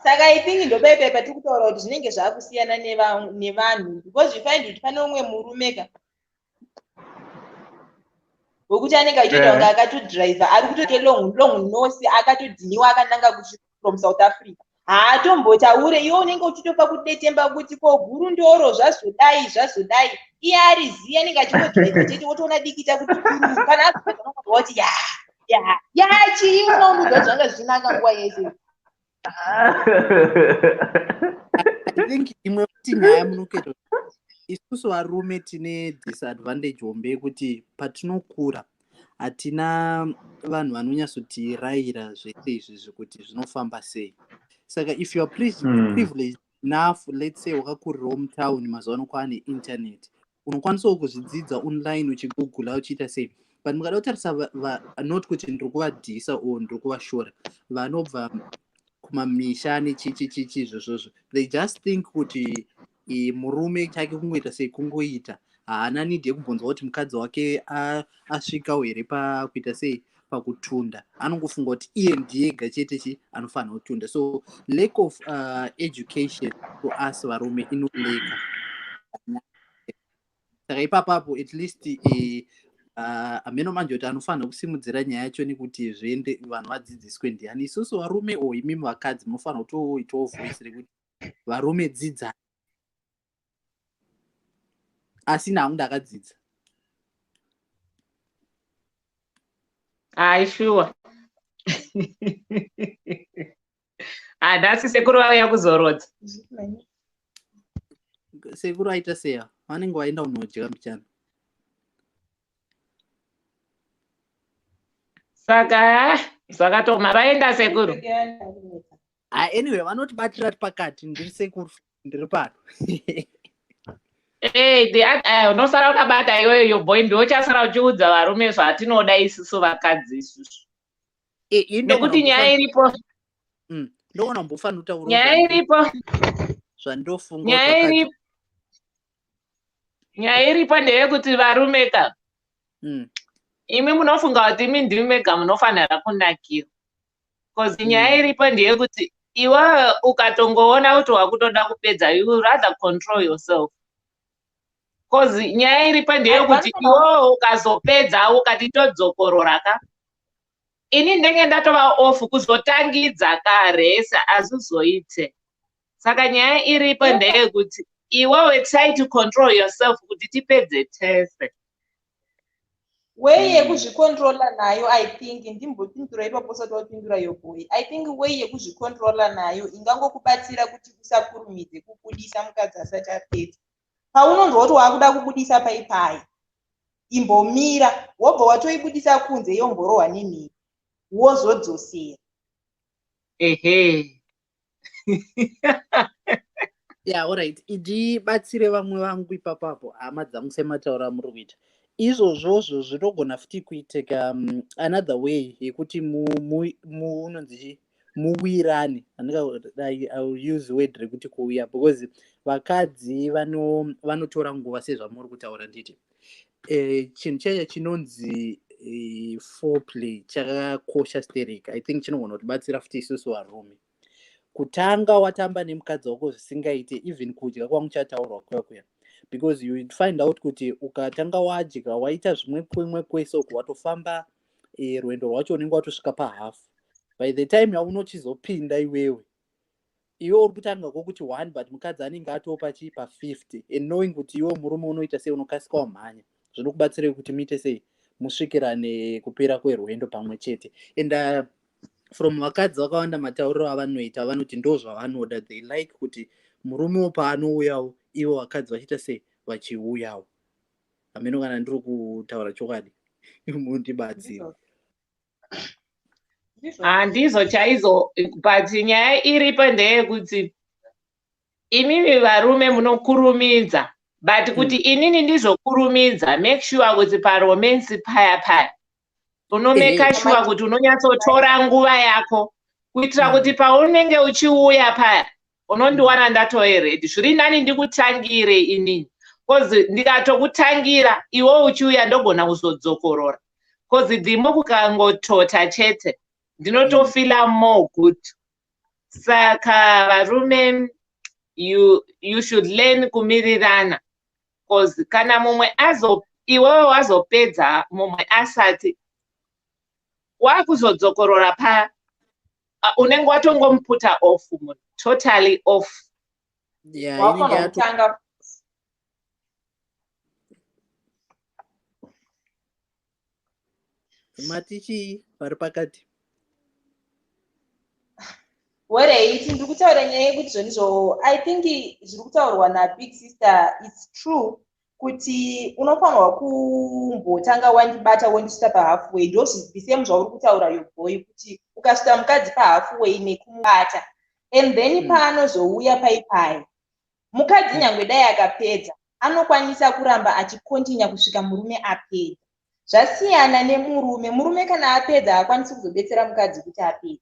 Saka I think ndopaipai patiri kutaura kuti zvinenge zvaakusiyana nevanhu, because you find kuti pane umwe murume ka wekuti anenge achitoita kunge akatodhiraivha, ari kutoite long long nose, akatodhiniwa akananga from South Africa, haatombotaure. Iwe unenge uchitopa kudetemba kuti ko guru ndoro zvazodai zvazodai, iye ari ziyi, anenge achingodhiraivha chete. Wotoona dikita kuti guru kana azoti ya ya ya chii, unounudza zvanga zvichinaka nguva yese. I think imwe futi nyaya munokuita, isusu varume tine disadvantage hombe yekuti patinokura hatina vanhu vanonyatsotirayira zvese izvi zvekuti zvinofamba sei. Saka if you are privileged enough, let's say wakakurirawo mutauni, mazuva ano kwaane internet, unokwanisawo kuzvidzidza online uchigoogle uchiita sei. But mukada kutarisa, not kuti ndiri kuvadhisa or ndiri kuvashora, vanobva kumamisha nechichi chichi izvozvozvo, they just think kuti murume chake kungoita sei, kungoita, haana need yekubvunzwa kuti mukadzi wake asvikawo here pakuita sei, pakutunda. Anongofunga kuti iye ndiyega chete chi anofanira kutunda. So lack of education to us varume inoleka. Saka ipapapo at least ameno manje kuti anofanira kusimudzira nyaya yacho nekuti zviende, vanhu vadzidziswe ndiani? Isusu varume o imimi vakadzi munofanira kutoitawo voice rekuti varume dzidzai. Asi nangu ndakadzidza. Hayi, shuwa, hanhasi sekuru vauya kuzorodza. Sekuru aita seya, vanenge vaenda kunodya mbichana. Saka zvakatoma, vaenda sekuru. Ha, anyway, vanotibatira pakati. Ndiri sekuru, ndiri pano. Unosara wakabata iweyo yoboy, ndochasara uchiudza varume zvatinoda isusu vakadzi isusu, nekuti nyaya iripo Ndoona mbofanira kutaura nyaya iripo zvandofunga. Nyaya iripo ndeyekuti varume ka, imi munofunga kuti imi ndimi mega munofanira kunakirwa, because nyaya iripo ndeyekuti iwe ukatongoona kuti wakutoda kupedza, you rather control yourself, because nyaya iripo ndeyekuti iwewe ukazopedza ukati todzokorora ka, ini ndenge ndatova off, kuzotangidza karesa hazvizoite. Saka nyaya iripo ndeyekuti iwewe try to control yourself kuti tipedze tese. Way yekuzvicontrola nayo, I think ndimbopindura ipapo usati wapindura yoboy, I think way yekuzvicontrola nayo ingangokubatsira kuti usakurumidze kubudisa mukadzi asati apedza, paunonzwa kuti waakuda kubudisa paipai, imbomira, wobva watoibudisa kunze, yomborohwa nemhiri, wozodzosera. Ehe. Yeah, alright, ndibatsire vamwe vangu ipapapo, hama dzangu, sematauro amuri kuita izvozvozvo zvinogona futi kuitika another way yekuti munonzi chii, muwirane. I will use word rekuti kuuya, because vakadzi vanotora nguva sezvamuri kutaura. Nditi chinhu chaicho chinonzi foreplay chakakosha sterek. I think chinogona kutibatsira futi isusu varume kutanga watamba nemukadzi wako zvisingaite, even kudya kwamuchataurwa kuya kuya, because you find out kuti ukatanga wadya, waita zvimwe kwimwe kwese uku, watofamba rwendo rwacho, unenge watosvika pahafu. By the time yaunochizopinda iwewe, iwe uri kutanga kwokuti one, but mukadzi anenge atopa chii, pa50, and knowing kuti iwe murume unoita sei, unokasika wamhanya, zvinokubatsirei kuti muite sei, musvikirane kupera kwerwendo pamwe chete. And from vakadzi vakawanda, matauriro avanoita, vanoti ndo zvavanoda. They like kuti murumewo paanouyawo, ivo vakadzi vachiita sei, vachiuyawo. Hameno kana ndiri kutaura chokwadi, mundibatsira. Handizvo chaizvo, but nyaya iripo ndeyekuti imimi varume munokurumidza. But kuti inini ndizokurumidza, make sure kuti paromance paya paya unomeka sure kuti unonyatsotora nguva yako kuitira kuti paunenge uchiuya paya unondiwana ndatove ready. Zviri nani ndikutangire inini, 'cause ndikatokutangira iwe uchiuya ndogona kuzodzokorora, 'cause dhimo kukangotota chete ndinotofeela more good. Saka varume, you should learn kumirirana, 'cause kana mumwe azo iwewe wazopedza, mumwe asati, wakuzodzokorora paya unenge watongomuputa off munhu, totally off. Yeah, Wafanira inenge kutanga. Mati chii vari pakati? Alright, ndiri kutaura nyaya yekuti zvonizvo, I think zviri kutaurwa nabig sister, it's true kuti unofanirwa kumbotanga wandibata, wondisvita pahalfway. Ndo the same zvauri kutaura, your boy, kuti ukasvita mukadzi pahalfway nekumubata and then paanozouya paipai mukadzi, nyangwe dai akapedza, anokwanisa kuramba achicontinue kusvika murume apedza. Zvasiyana nemurume. Murume kana apedza haakwanisi kuzobetsera mukadzi kuti apedze.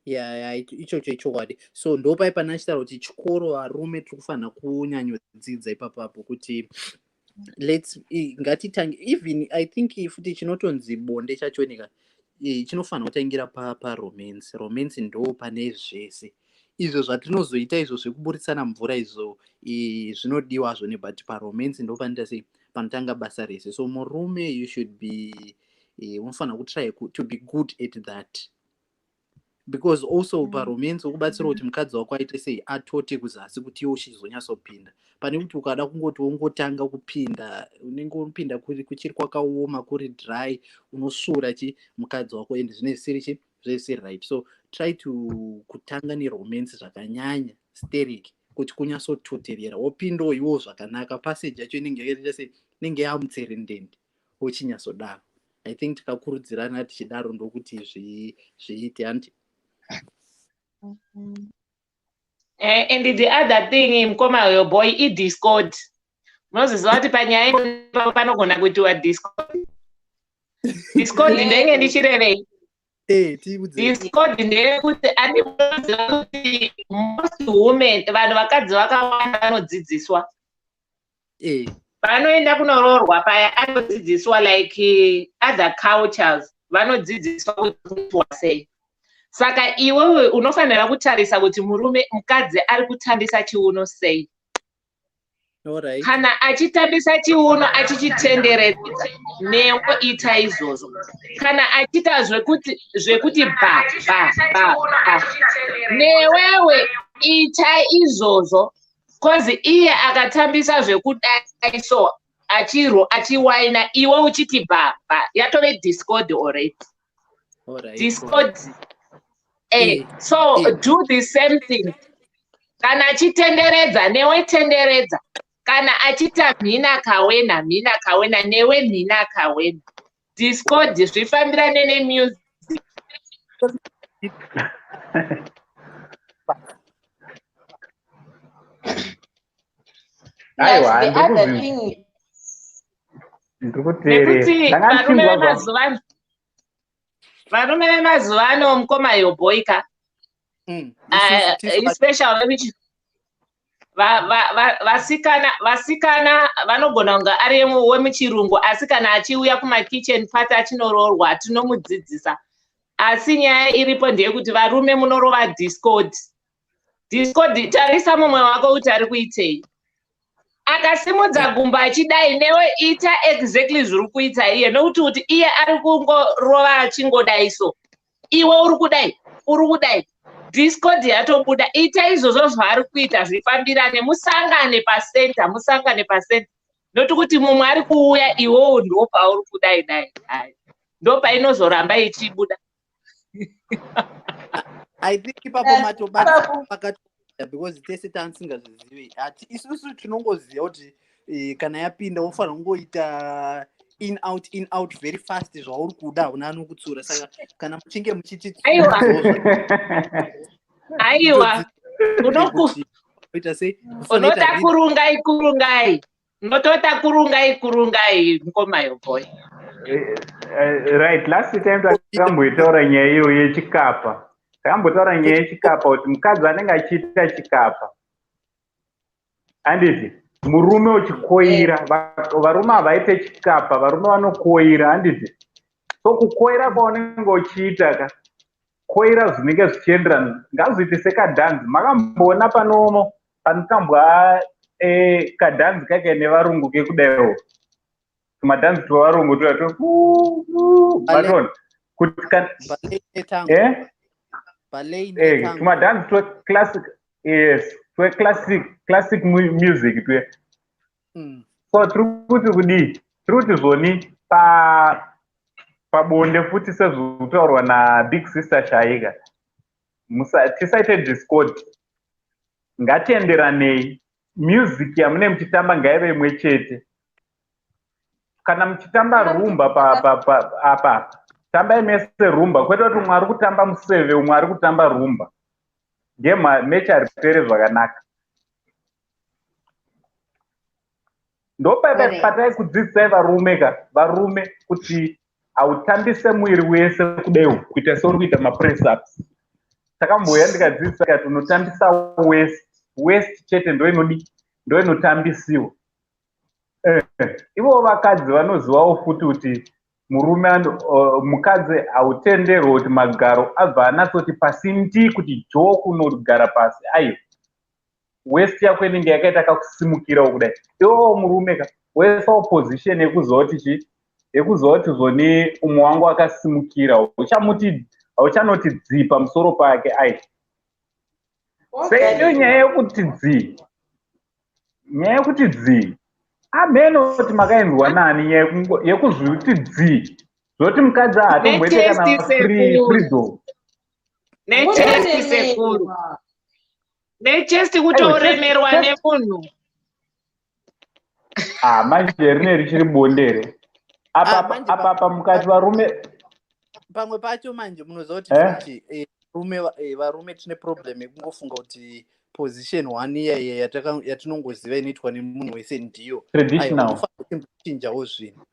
Ya, ichocho ichokwadi. So ndopai pana achitaura kuti chikoro varume tiri kufanira kunyanyodzidza ipapapo kuti let's ngatitange. Even I think futi chinotonzi bonde chachonika chinofanira kutangira paromance. Romance ndo pane zvese izvo zvatinozoita, izvo zvekuburitsana mvura izvo zvinodiwazvo nebut paromance ndo panoita sei, panotanga basa rese. So murume, you should be unofanira kutry to be good at that, because also paromance ukubatsira kuti mukadzi wako aite sei, atote kuzasi kuti iwe uchizonyatsopinda. Pane kuti ukada kungoti wongotanga kupinda, unenge unopinda kuchiri kwakaoma, kuri dry, unosvuura chi mukadzi wako and zvinenge zvisiri chi zvinenge zvisiri right. So try to kutanga neromance zvakanyanya sterek kuti kunyatsototerera, wopindawo iwo zvakanaka. Passage yacho inenge yakaita sei, inenge yamutserendende uchinyatsodawo. I think tikakurudzirana tichidaro ndokuti zviite, hanti? And the other thing, mukoma your boy, idiscord. Munoziziva kuti panyaya ipapo panogona kuitiwa discord. Discord ndenge ndichirevei? Tiudze. Discord ndeyekuti andinoziva kuti most women, vanhu vakadzi vakawanda vanodzidziswa panoenda kunoroorwa paya, anodzidziswa like other cultures, vanodzidziswa kuti kuitwa sei. Saka iwewe unofanira kutarisa kuti murume, mukadzi ari kutambisa chiuno sei. Kana achitambisa chiuno achichitenderedza, newe ita izvozvo. Kana achiita zvekuti ba ba ba ba, newewe ita izvozvo, 'cause iye akatambisa zvekudai so achiro achiwaina, iwe uchiti ba ba, yatove discord already. Discord. So do the same thing. Kana achitenderedza, newe tenderedza. Kana achiita mhina kawena mhina kawena, newe mhina kawena. Discord, zvifambirane nemusic. Aiwa, The other thing ndiri kuteerera. Nekuti Ndanga varume ndichinzwa vemazuva ano, varume vemazuva ano, mukoma yoboika, especially vasikana vanogona kunge ari wemuchirungu, asi kana achiuya kumakitchen party achinoroorwa, tinomudzidzisa. Asi nyaya iripo ndeyekuti varume munorova discord. Discord, tarisa mumwe wako kuti ari kuitei. Akasimudza gumbo achidai, newe ita exactly zviri kuita iye, nokuti kuti iye ari kungorova achingodai, so iwe uri kudai, uri kudai, discord yatobuda. Ita izvozvo zvaari kuita, zvifambirane, musangane pacenter, musangane pacenter, noti kuti mumwe ari kuuya, iwewo ndo pauri kudai dai dai, ndo painozoramba ichibuda. I think ipapo matobata pakati, because tese tanisingazvizivi. Hati isusu tinongoziva kuti kana yapinda wofanira kungoita in out, in out very fast zvauri kuda, hauna anokutsura. Saka kana muchinge muchiti Aiwa, aiwa. Oita sei? Unota kurungai kurungai. Unotota kurungai kurungai ngoma yo boy. Right, last time takamboitaura nyaya iyo yechikapa. Takambotaura nyaya yechikapa kuti mukadzi anenge achiita chikapa. Handiti murume uchikoira, varume havaite chikapa, varume vanokoira, handiti? So kukoira kwaunenge uchiita ka, koira zvinenge zvichienderana, ngazviite sekadhanzi. Makamboona panotambwa kadhanzi kake nevarungu kekudaiwo, tumadhanzi twevarungu tuya matona kuti tumadhanzi tweclassic, yes, tweclassic classic music tuya. So tiri kuti kudii? Tiri kuti zvoni pabonde futi, sezvokutaurwa nabig sister Shaika, tisaite discord, ngatienderanei. Music yamune muchitamba ngaive imwe chete. Kana muchitamba rumba apa, tambai mese rumba, kwete kuti umwe ari kutamba museve, umwe ari kutamba rumba. Ngemechi haripere zvakanaka. Ndopatai kudzidzisai varume ka, varume, kuti hautambise mwiri wese kudaiwo kuita seuri kuita mapress ups. Takamboya ndikadzidzisa kati unotambisa waist, waist chete ndo inotambisiwa. Ivo vakadzi vanozivawo futi kuti murume mukadzi hautenderwi kuti magaro abva anatsoti pasi ndi kuti joo kunogara pasi. Aiwa, waist yako inenge yakaita kakusimukirawo kudai. Iwowo murume ka, woisawo position yekuziva kuti chii, yekuziva kuti zvoni umwe wangu akasimukira, hauchanoti dzii pamusoro pake. Ai, seiyo nyaya yekuti dzii, nyaya yekuti dzii, ameno kuti makainzwa nani nyaya yekuzviti dzii, zvoti mukadzi haatomboite kana freedom. Nechesti sekuru, nechesti kutoremerwa nemunhu. Manje rine richiri bonde here? Apa mukati varume pamwe pacho manje munoziva kuti varume tine problem yekungofunga kuti position one iya yatinongoziva inoitwa nemunhu wese ndiyo traditional. Kuchinjawo zvinhu,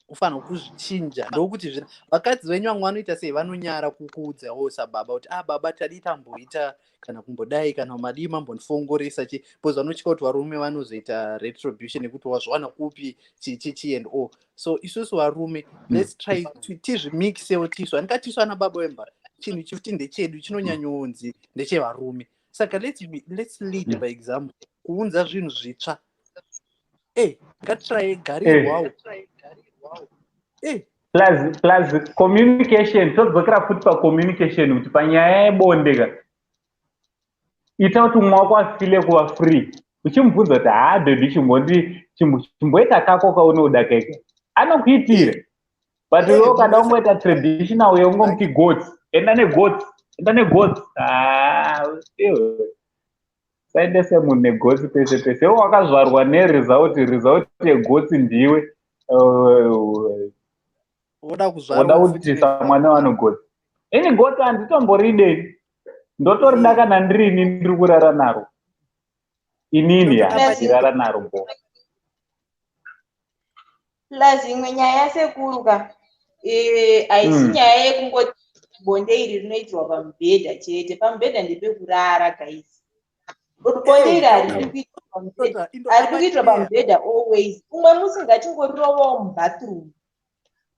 ufanira kuzvichinja. Ndokuti vakadzi venyu vamwe vanoita sei, vanonyara kukuudzawo sababa kuti baba tadii tamboita kana kumbodai kana madii mambondifongoresa chi, because vanotya kuti varume vanozoita retribution yekuti wazviwana kupi chi and all. So isusu varume, let's try tizvimikisewo tisu, handingatisu ana baba wemba, chinhu chifuti ndechedu, chinonyanyonzi ndechevarume. Saka let's lead by example, kuunza zvinhu zvitsva. Ngatitry garirwawo. Plus communication, todzokera futi pacommunication kuti panyaya yebonde ka, ita kuti umwe wako afile kuva free, uchimubvunza kuti haa baby, chimboita kako kaunoda keke, anokuitira. But iwe ukada kungoita traditional yeungomuti goats, enda negoats, enda negoats, saendese munhu negotsi pese pese. Iwe wakazvarwa neresult, result yegotsi ndiwe woda kutisa mwana wanogotsi. Ini gotsi handitomboridei, ndotorida kana ndirini ndiri kurara naro. Inini handirara naro bo. Plus imwe nyaya yasekuru ka, haisi nyaya yekungoti bonde iri rinoitirwa pamubhedha chete. Pamubhedha ndepekurara guys. Bonde iri haridi kuitirwa pamubhedha always. Umwe musi ngatingorirovawo mubathroom.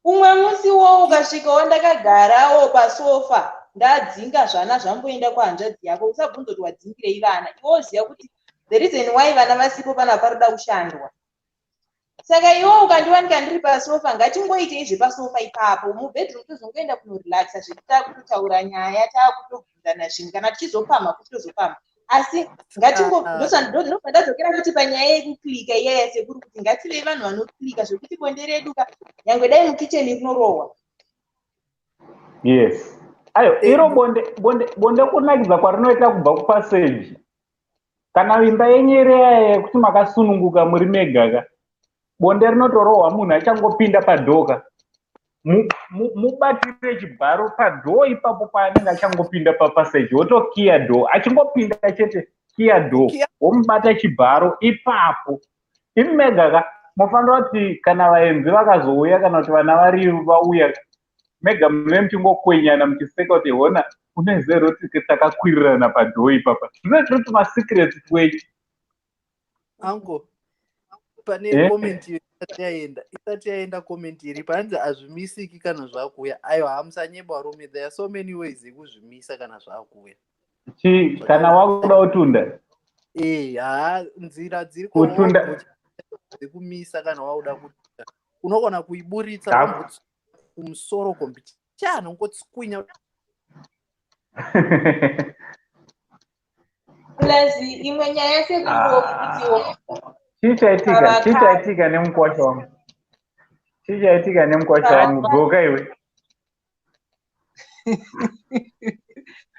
Umwe musi wo ukasvikawo ndakagarawo pasofa, ndadzinga zvana zvamboenda kuhanzvadzi yako, usabvunza kuti wadzingirei vana. Iwe woziva kuti the reason why vana vasipo panapa paroda kushandwa. Saka iwe ukandiwanika ndiri pasofa, ngatingoitei zvepasofa ipapo. Mubedroom tozongoenda kunorelaxa zvedu, taakutotaura nyaya, taakutobvunzana zvinhu, kana tichizopamha kuti tozopamha. Asi ndobva ndadzokera kuti panyaya yekuklika iya yasekuru, kuti ngativei vanhu vanoklika zvekuti bonde redu ka nyangwe dai mukicheni rinorohwa. Yes. Ayo, iro bonde kunakidza kwarinoita kubva kupaseji. Kana imba yenyu iri yekuti makasununguka muri mega ka, bonde rinotorohwa munhu achangopinda padhoo. Mubatire chibharo padhoo ipapo paanenge achangopinda papaseji, wotokiya dhoo. Achingopinda chete, Wokiya door, womubata chibharo ipapo. Imi mega ka mofanira kuti kana vaenzi vakazouya, kana kuti vana vari vauya, mega munee muchingokwenyana muchiseka kuti hona unoziva here kuti takakwirirana padoor ipapa. Zvinenge tiri tumasecrets twenyu. Ango, pane comment isati yaenda, isati yaenda comment iri panzi hazvimisiki kana zvakuuya. Aiwa, hamusanyeba varume, there are so many ways ekuzvimisa kana zvakuuya. Chi kana wakuda kutunda? Eh, ha, nzira dziri Kutunda. Dzekumisa kana wauda kutunda. Unogona kuiburitsa kumusoro kombichana, ungotswinya. Plus imwe nyaya sekufutiwo. Chii chaitika? Chii chaitika nemukwasha wangu? Chii chaitika nemukwasha wangu? Dzoka iwe.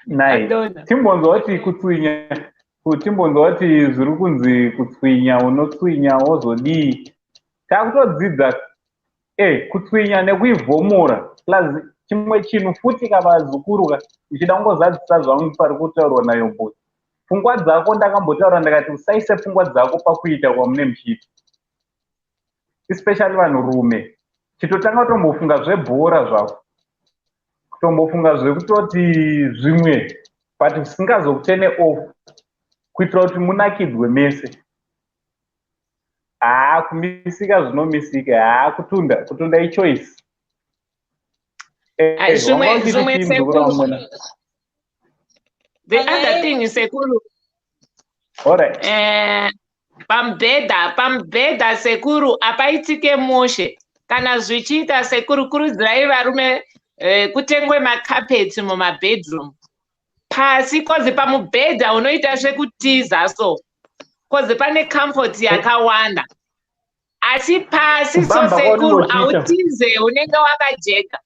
Nai timbonzwa kuti kutswinya, timbonzwa kuti zviri kunzi kutswinya, unotswinya wozodii. Takutodzidza kutswinya nekuivhomora. Plus chimwe chinhu futi kavazukuru ka, ndichida kungozadzisa zvangu pari kutaurwa nayo boy. Pfungwa dzako ndakambotaura ndakati usaise pfungwa dzako pakuita kwamune muchiita, especially vanhurume. Chitotanga kutombofunga zvebhora zvako, kutombofunga zvekutoti zvimwe, but zvisingazokutene off, kuitira kuti munakidzwe mese. Haa, kumisika zvinomisika. Haa, kutunda, kutunda ichoice. Zvimwe sekuru, the other thing sekuru, alright, pamubhedha sekuru apaitike mushe. Kana zvichiita sekuru, kurudzirai varume kutengwe makapeti mumabedroom pasi, 'cause pamubhedha unoita zvekutiza, so 'cause pane comfort yakawanda, asi pasi so sekuru hautize, unenge wakajeka.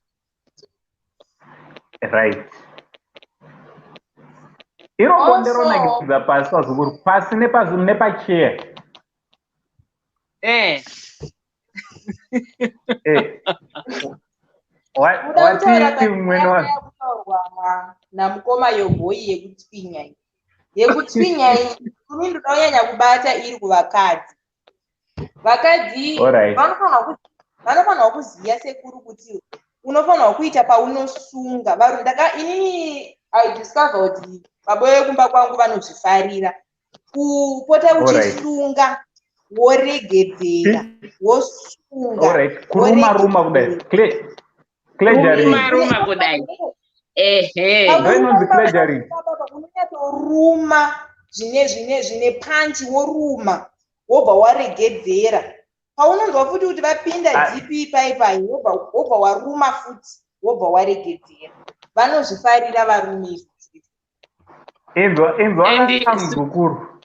Right, iro bonde ronakidza pasi, vazukuru, pasi nepacheya. Wati mumweni wa namukoma Yobhoi yekutswinya iyi, yekutswinya iyi kumi ndoda kunyanya kubata iri kuvakadzi. Vakadzi vanofanirwa kuziva sekuru kuti unofanirwa kuita paunosunga varu. Ndaka inini I discover kuti baba vekumba kwangu vanozvifarira kupota uchisunga, woregedzera, wosunga. Kuruma ruma kudai. Kuruma ruma kudai, ehe. Ndoinonzi pleasuring. Unonyatsoruma zvine panchi, woruma, wobva waregedzera. Paunonzwa futi kuti vapinda deep ipaipai, wobva waruma futi, wobva waregedzera. Vanozvifarira varume izvozvo. Inzwa, inzwa kamuzukuru,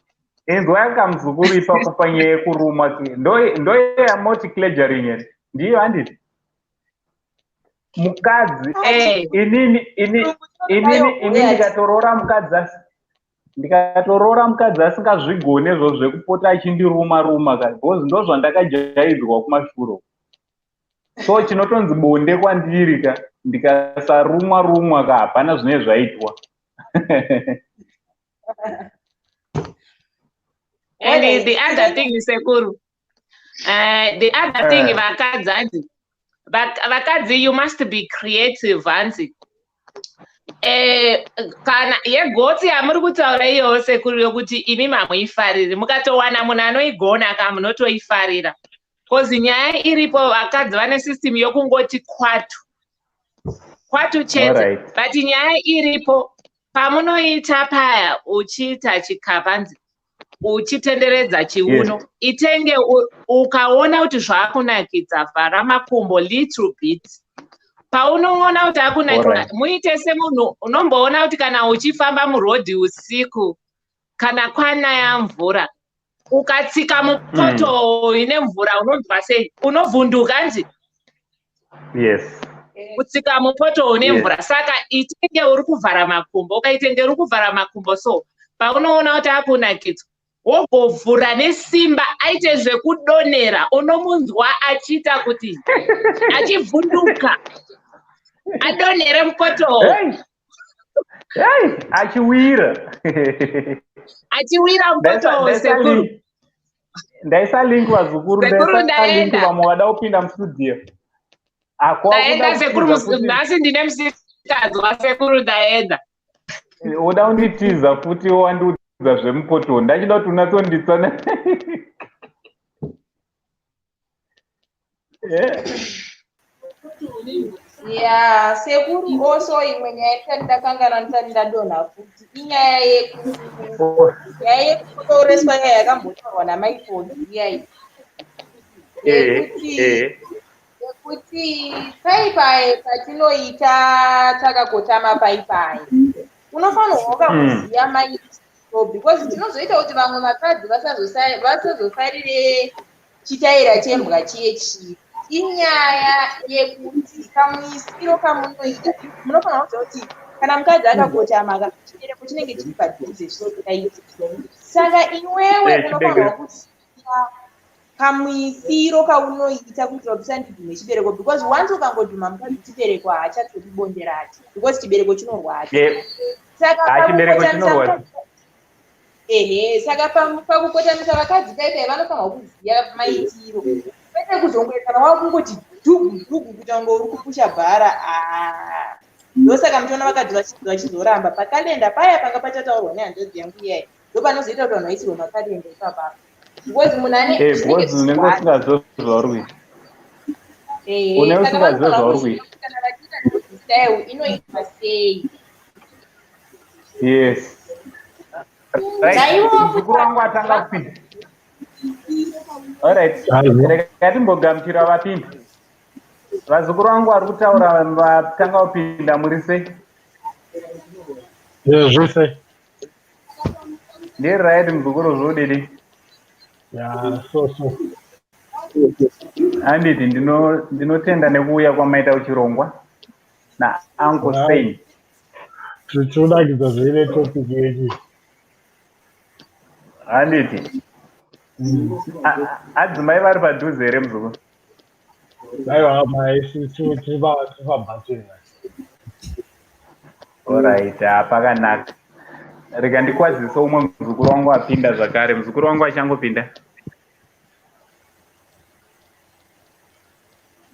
inzwa yakamuzukuru ipapo panyaya yekuruma. Ndo yamoti pleasuring here? Ndiyo, handiti? Mukadzi, inini ndikatoroora mukadzi asingazvigone izvo zvekupota achindiruma ruma ka, because ndo zvandakajaidzwa kumashure. So chinotonzi bonde kwandiri ka, ndikasarumwa rumwa ka, hapana zvine zvaitwa. And the other thing sekuru, the other thing, vakadzi, hanzi vakadzi you must be creative. Hanzi kana yegotsi yamuri kutaura iyoyo sekuru, yokuti imi mamuifariri, mukatowana munhu anoigona ka, munotoifarira, 'cause nyaya iripo, vakadzi vane system yokungoti kwatu kwatu chete. But nyaya iripo, pamunoita paya uchiita chikapanzi uchitenderedza chiuno, itenge ukaona kuti zvaakunakidza, vhara makumbo little bit. Paunoona kuti akunakidza, muite semunhu unomboona kuti kana uchifamba murodhi usiku, kana kwanaya mvura, ukatsika mupoto ine mvura, unonzwa sei? Unovhunduka nzi. Yes. Kutsika mupoto une mvura. Saka itenge uri kuvhara makumbo. Ukaitenge uri kuvhara makumbo, so paunoona kuti akunakidzwa, wogovhura nesimba aite zvekudonhera. Unomunzwa achiita kuti achivhunduka, adonhere mupoto. Hey! Hey, achiwira. Achiwira mupoto, sekuru. Ndaisa link, vazukuru. Sekuru, ndaisa link. Ndaenda. Vamwe vada kupinda mustudio. Ndaenda, sekuru. Nhasi ndine musikanzwa, sekuru, ndaenda. Uda kunditiza futi, wandiudza zvemupoto, ndachida kuti unatsonditsana. Ya, sekuru, also imwe nyaya ndisati ndakangana, ndisati ndadonha futi, inyaya nyaya yekutoreswa, nyaya yakambotaurwa namaifoni iyai yekuti paipai patinoita takakotama paipai, unofanirwa wakakuziva maitiro, because tinozoita kuti vamwe vakadzi vasazofarire chitaira chembwa chiye chii. Inyaya yekuti kamuisiro kamunoita, munofanira kuziva kuti kana mukadzi akakotama ka, chibereko chinenge chiri padhuze zvisingaiti. Saka iwewe unofanirwa kuziva kamuisiro kaunoita kuitira kuti usandidhume chibereko, because once ukangodhuma mukadzi chibereko, haachatori bonde racho, because chibereko chinorwadza. Saka Ah, chibereko pakukotamisa chinorwadza. Ehe, saka pakukotamisa vakadzi paipai, vanofanirwa kuziva maitiro, kwete kuzongoita wakungoti dhugu dhugu kuita kunge uri kupusha bhara. Ah, ndosaka muchiona vakadzi vachizoramba pakalenda paya panga pachataurwa nehanzvadzi yangu iyai. Ndo panozoita kuti vanhu vaisirwe makalenda ipapapa, because munhu ane chinenge Because unenge chichirwadza. usingazivi zvauri kuita. Ehe, Unenge saka usingazivi vanofanira zvauri kuziva kuita. kuti kana vachiita doggy style inoitwa sei. Yes, right. Naivo Muzukuru wangu atanga kupinda. Alright, rega timbogamuchira vapinda. Vazukuru vangu vari kutaura, vatanga kupinda, muri sei? Zvese. Ndiri right, muzukuru, zvodidi? Ya, so so. Handiti, ndinotenda nekuuya kwamaita kuchirongwa naUncle Sein. Tinonakidza zveine topic yechi. Handiti, adzimai vari padhuze here, muzukuru? Aiwa, mai, tiri pabhateni. Alright, pakanaka. Rega ndikwazise umwe muzukuru wangu apinda zvakare. Muzukuru wangu achangopinda,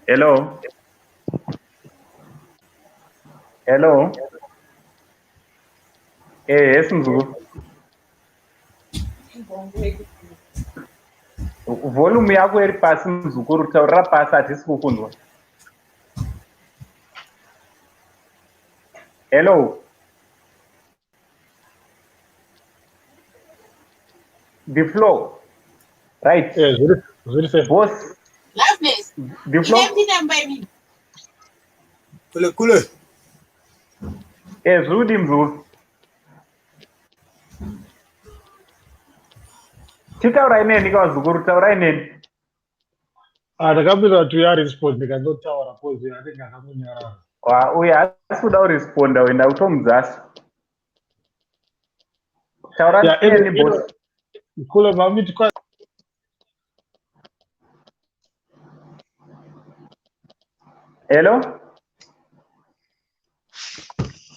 hello, hello. Yes, muzukuru. Volume yako iri pasi, muzukuru, taurira pasi, hatisi kukunzwa. Hello, the floor, right? Zviri safe. Boss. Loveness. The floor. Ine imini. Kule kule. Zvudi, muzukuru, chitaurai neni kavazukuru, taurai neni. Ah, ndakapinda kuti uyarespond, ndikandotaura 'cause anenge akangonyarara. Uyu haasi kuda kuresponda uyu, ndakutomudzasa. Taura neni, boss. Kule, mamiti kwa. Hello.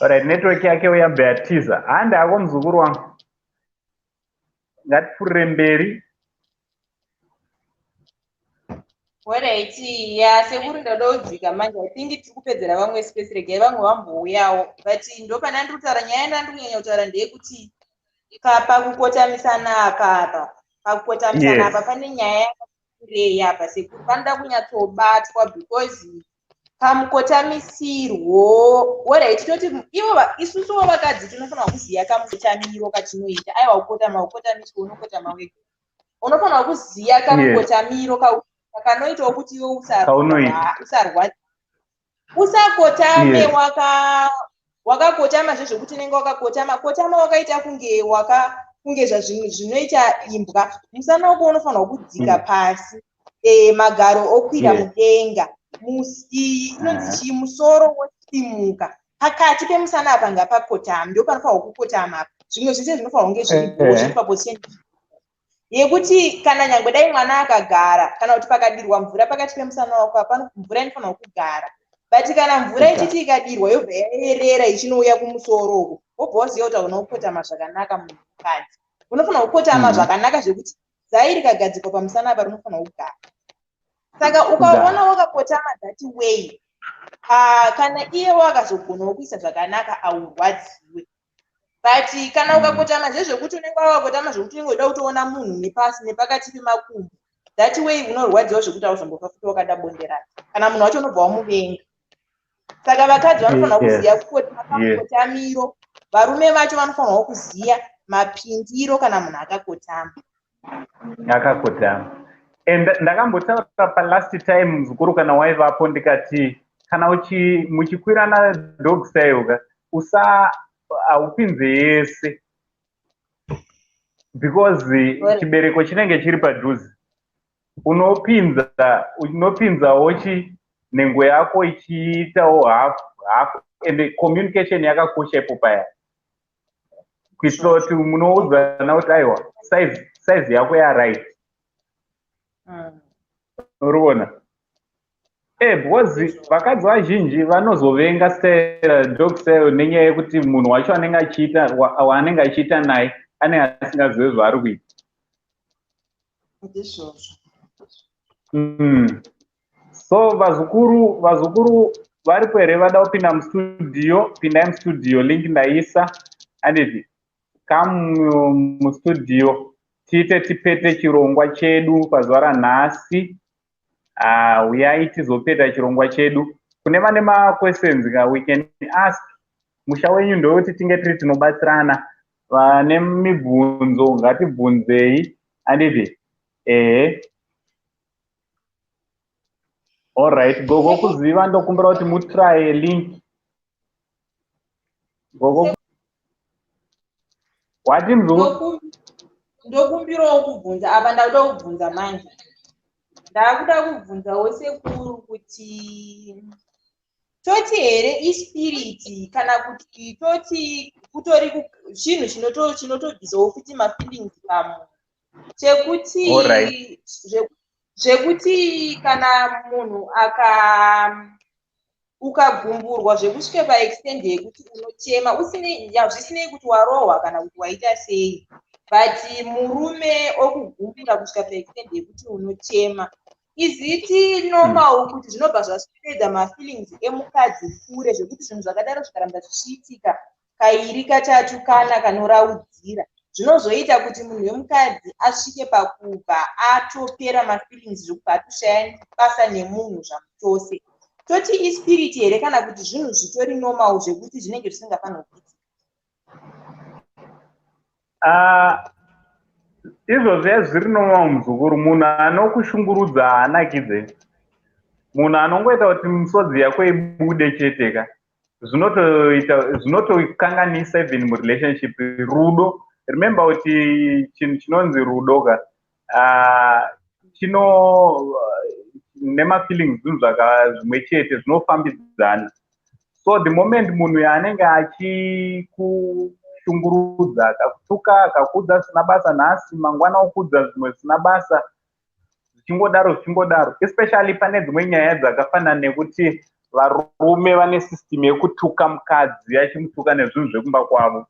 Alright, network yake uyabva yatiza. Handi ako, muzukuru wangu, ngatipfurire mberi. Alright, ya, sekuru, ndauda kudzika manje. I think tiri kupedzera vamwe space, regai vamwe vambouyawo, but ndopana ndiri kutaura. Nyaya yandiri kunyanya kutaura ndeyekuti pakukotamisana apa, pakukotamisana apa pane nyaya yakakurei apa, sekuru, panoda kunyatsobatwa, because pamukotamisirwo, alright, toti ivo isusuwo vakadzi tinofanira kuziva kamukotamiro katinoita. Aiwa, kukotama kukotamiswa, unokotama wega, unofanira kuziva kamukotamiro kanoitawo kuti iwe Kaunoita. usarwadza, usakotame wakakotama zvezvekuti unenge wakakotama kotama wakaita kunge waka kunge zvazvinhu zvinoita imbwa. Musana wako unofanirwa kudzika pasi, magaro okwira mudenga. Iyi inonzi chii? Musoro wosimuka pakati pemusana apa, ngapakotama, ndo panofanirwa kukotama apa. Zvimwe zvese zvinofanirwa kunge zviripo, zviri paposition yekuti kana nyangwe dai mwana akagara, kana kuti pakadirwa mvura pakati pemusana wako apa, mvura inofanirwa kugara. But kana mvura ichiti ikadirwa yobva yaerera ichinouya kumusoro uko, wobva waziva kuti hauna kukotama zvakanaka munhukadzi. Unofanira kukotama zvakanaka zvekuti zai rikagadzikwa pamusana apa rinofanira kugara. Saka ukaona wakakotama that way, kana iye wakazogonawo kuisa zvakanaka haurwadziwe. But kana ukakotama zvezvekuti unenge wakakotama zvekuti unenge uchida kutoona munhu nepasi nepakati pemakumbo, that way unorwadziwa zvekuti hauzombofa futi wakada bonde rake. Kana munhu wacho unobva wamuvenga. Saka vakadzi vanofanira kuziva makotamiro, varume vacho vanofanirwa kuziva mapindiro kana munhu akakotama. Akakotama. And ndakambotaura palast time, muzukuru, kana waivapo, ndikati kana muchikwirana dog style ka, usa haupinze yese because chibereko chinenge chiri padhuze. Unopinzawo nhengo yako ichiitawo half half, and communication yakakosha ipo paya, kuitira kuti munoudzana kuti aiwa, size yako yaright. Uriona, because vakadzi vazhinji vanozovenga style dog style nenyaya yekuti munhu wacho anenge achiita waanenge achiita naye anenge asingazivi zvaari kuita. Ndizvozvo. So vazukuru varipo here vada kupinda mustudio? Pindai mustudio, link ndaisa, anditi? Come mustudio tiite tipete chirongwa chedu pazuva ranhasi. Uyai tizopeta chirongwa chedu. Kune vane maquestions ka, we can ask. Musha wenyu ndewekuti tinge tiri tinobatsirana. Vane mibvunzo ngatibvunzei, anditi? Ehe, alright. Gogo Kuziva, ndokumbira kuti mutraye link. Gogo, wati mzukuru? Ndokumbirawo kubvunza apa. Ndakuda kubvunza manje, ndakuda kubvunzawo sekuru kuti toti here ispirit kana kuti toti kutori chinhu chinotobvisawo futi mafeelings pamunhu, chekuti zvekuti kana munhu aka ukagumburwa zvekusvika paextent yekuti unochema zvisinei kuti warohwa kana kuti waita sei, but murume okugumbura kusvika paextent yekuti unochema, is it normal kuti zvinobva zvaswedza mafeelings emukadzi kure, zvekuti zvinhu zvakadaro zvikaramba zvichiitika kairi, katatu, kana kanoraudzira, zvinozoita kuti munhu wemukadzi asvike pakubva atopera mafeelings, zvekubva atoshaya basa nemunhu zvamutose? Toti ispirit here kana kuti zvinhu zvitori normal zvekuti zvinenge zvisingafanirwi kuitika? Ah, izvozvo zviri normal, muzukuru. Munhu anokushungurudza haanakidze. Munhu anongoita kuti misodzi yako ibude chete ka, zvinotoita zvinotokanganisa even murelationship, rudo. Remember kuti chinhu chinonzi rudo ka, chino nemafeelings zvinhu zvimwe chete, zvinofambidzana. So the moment munhu yaanenge achikushungurudza, akakutuka, akakuudza zvisina basa nhasi, mangwana okuudza zvimwe zvisina basa, zvichingodaro zvichingodaro, especially pane dzimwe nyaya dzakafanana nekuti varume vane system yekutuka mukadzi, achimutuka nezvinhu zvekumba kwavo.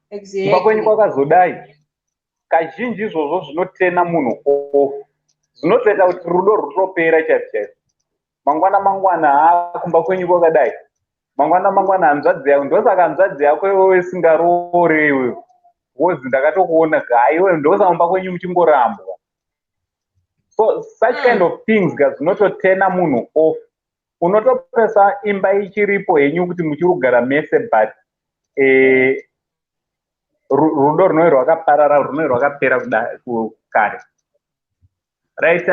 Kumba kwenyu kwakazodai. Kazhinji izvozvo zvinotena munhu off, zvinotoita kuti rudo rutopera chaizvo chaizvo. Mangwana mangwana, haa, kumba kwenyu kwakadai, mangwana mangwana hanzvadzi yako, ndosaka hanzvadzi yako iwewe isingaroore iwewe, because ndakatokuona ka iwe, ndosaka mumba kwenyu muchingorambwa. So such kind of things ka zvinototena munhu off. Unotopesa imba ichiripo henyu kuti muchiri kugara mese, but rudo runove rwakaparara, runove rwakapera kare. Right,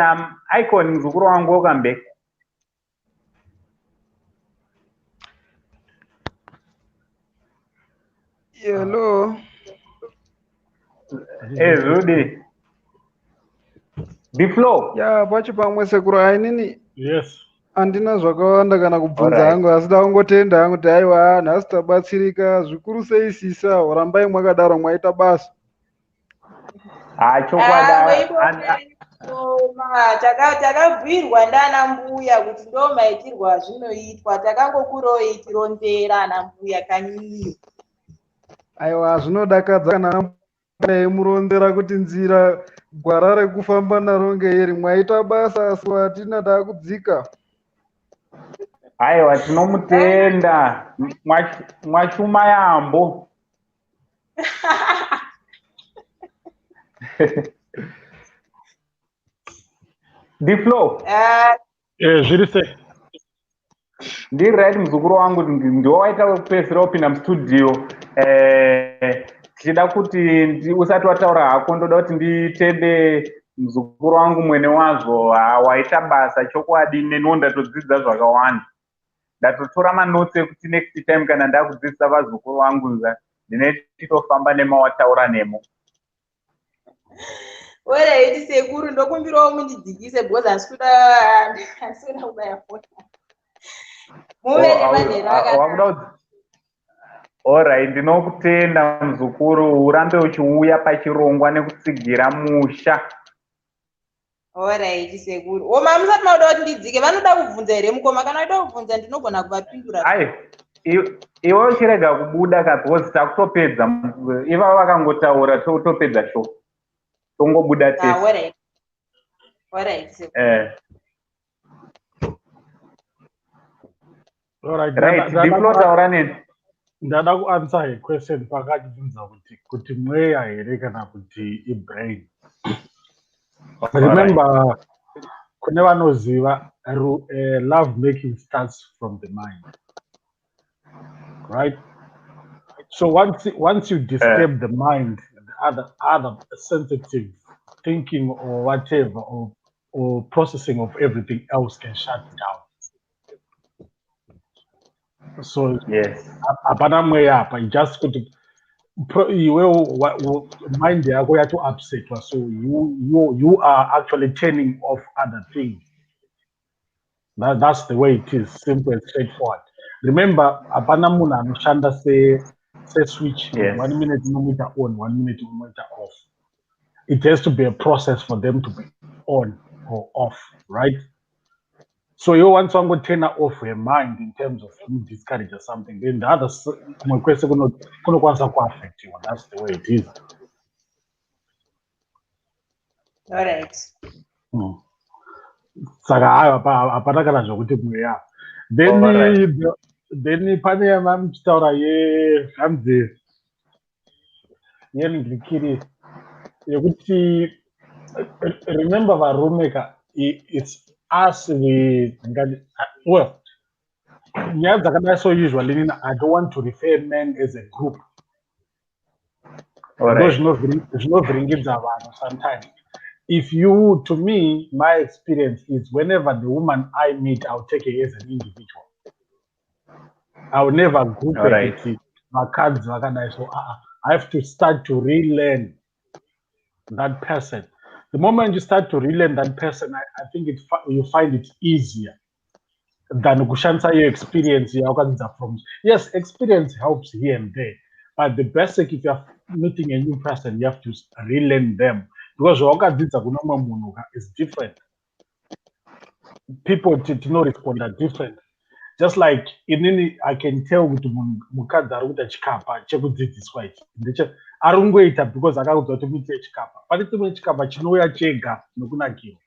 Icon, muzukuru wangu, welcome back. Hello. Zudi the floor. Ya, pacho pamwe sekuru, ainini Yes. handina zvakawanda kana kubvunza hangu, asi ndangotenda hangu kuti aiwa, nhasi tabatsirika zvikuru sei. Sisa, rambai mwakadaro, mwaita basa. Ha, chokwadi. Takabhuirwa ndana mbuya kuti ndo maitirwo azvinoitwa. Takangokuroi tironzera ana mbuya kanyiyo. Aiwa, zvinodakadza kana muronzera kuti nzira, gwara rekufamba naro ngeiri. Mwaita basa, asi hatina taakudzika. Aiwa, tinomutenda mwachuma yambo. Ndiflo. Zviri sei? Ndiri right, muzukuru wangu. Ndiwo waita wekupedzisira kupinda mustudio. Tichida kuti usati wataura hako, ndoda kuti nditende muzukuru wangu mwene wazvo. Waita basa chokwadi. Neniwo ndatodzidza zvakawanda, ndatotora manotsi ekuti next time kana ndakudzidzisa vazukuru vangu ndine titofamba nemawataura nemo. Alright sekuru, ndokumbirawo mundidzikise because handisi kuda kubaya foni. Muve nemanhero akanaka. Alright, ndinokutenda muzukuru, urambe uchiuya pachirongwa nekutsigira musha. Alright sekuru. Oma musati mauda kuti ndidzike, vanoda kubvunza here mukoma? Kana vachida kubvunza ndinogona kuvapindura. Ai, iwe uchirega kubuda ka, because takutopedza. Ivava vakangotaura totopedza show. Tongobuda tese. Alright. Alright sekuru. Alright, Right, ndiflo, taura neni. Ndada kuanswer a question pakachibvunza kuti mweya here kana kuti ibrain. Remember, kune vanoziva, love making starts from the mind, right? So once you disturb the mind, the other sensitive thinking or whatever or processing of everything else can shut down. So hapana mweya apa, just kuti iwe mind yako yato upsetwa, so you are actually turning off other things. That's the way it is, simple and straightforward. Remember, hapana munhu anoshanda se switch. One minute unomuita on, one minute unomuita off. It has to be a process for them to be on or off, right? So you want someone to turn off her mind in terms of discourage or something, then the other kumwe kwese kunokwanisa kuaffect you. That's the way it is. All right. Saka hayo hapana kana zvokuti mweya. Then then pane yamamuchitaura yehanzi yenhikiri yekuti, remember, varume ka, it's us, we well, nyaya dzakadai so usually nini I don't want to refer men as a group. Ndo zvinovhiringidza vanhu sometimes. If you to me, my experience is whenever the woman I meet, I'll take her as an individual. I will never group kuti vakadzi vakadai. So I have to start to relearn that person. The moment you start to relearn that person, I think you find it easier than kushandisa your experience yawakadzidza from. Yes, experience helps here and there, but the basic, if you're meeting a new person, you have to relearn them, because zvawakadzidza kune umwe munhu is different. People tinoresponda different. Just like inini, I can tell kuti munhu mukadzi ari kuita chikapa chekudzidziswa ichi ndeche ari kungoita because akakudzwa kuti muite chikapa. Pane chimwe chikapa chinouya chega nokunakirwa,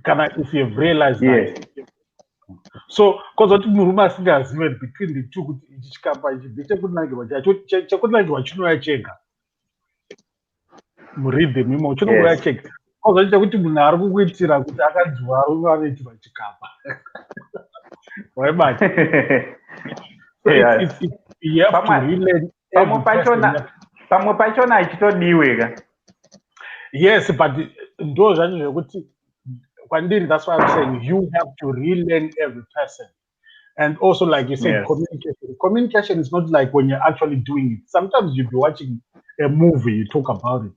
kana if you have realized that. So kozoti murume asingazive between the two kuti ichi chikapa ichi ndechekunakirwa chacho, chekunakirwa chinouya chega murhythm imo, chinongouya chega. Kozoti chekuti munhu ari kukuitira kuti akanzi varume vanoitirwa chikapa, waibata? So you have to relearn. Pamwe pachona achitodiwe ka. Yes, but ndo zvacho zvekuti kwandiri, that's why I'm saying you have to relearn every person. And also, like you said, communication. Communication is not like when you're actually doing it. Sometimes you'll be watching a movie, you talk about it,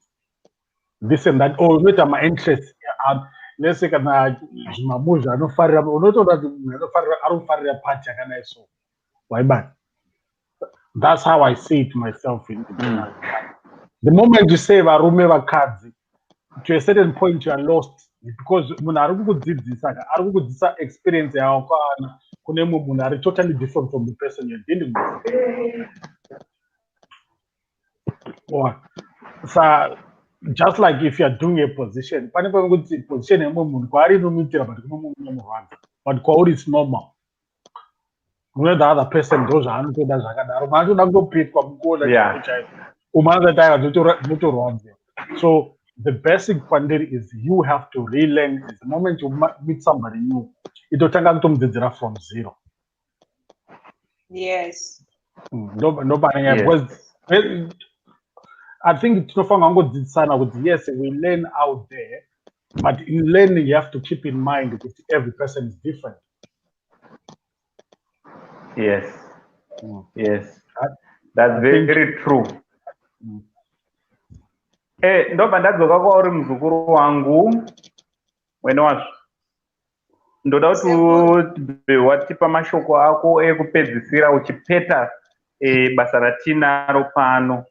this and that, or unoita mainterest. Let's say kana zvimamovie anofarira, unotoona kuti munhu anofarira, ari kufarira part yakadai, so waibata? That's how I see it myself. In The moment you say varume, vakadzi, to a certain point you are lost, because munhu ari kukudzidzisa ka, ari kukudzidzisa experience yawakawana kune mumwe munhu ari totally different from the person you're dealing with. Or, sa just like if you're doing a position, pane pekuti position yemumwe munhu kwaari inomuitira, but kune mumwe inomurwadza, but kwauri it's normal. Kune the other person ndo zvaanotoda zvakadaro, umwe anotoda kutopikwa mukona chaiko chaiko, umwe anototi aiwa, zvinotorwadza. So the basic kwandiri is you have to relearn. Is the moment you meet somebody new, itotanga kutomudzidzira from zero. Ndo pane nyaya, because I think tinofanira kungodzidzisana kuti yes, we learn out there, but in learning you have to keep in mind kuti every person is different. Yes, that's I think- very true. Ndobva ndadzoka kwauri, muzukuru wangu mwene wazvo. Ndoda kuti ubve watipa mashoko ako ekupedzisira uchipeta basa ratinaro pano,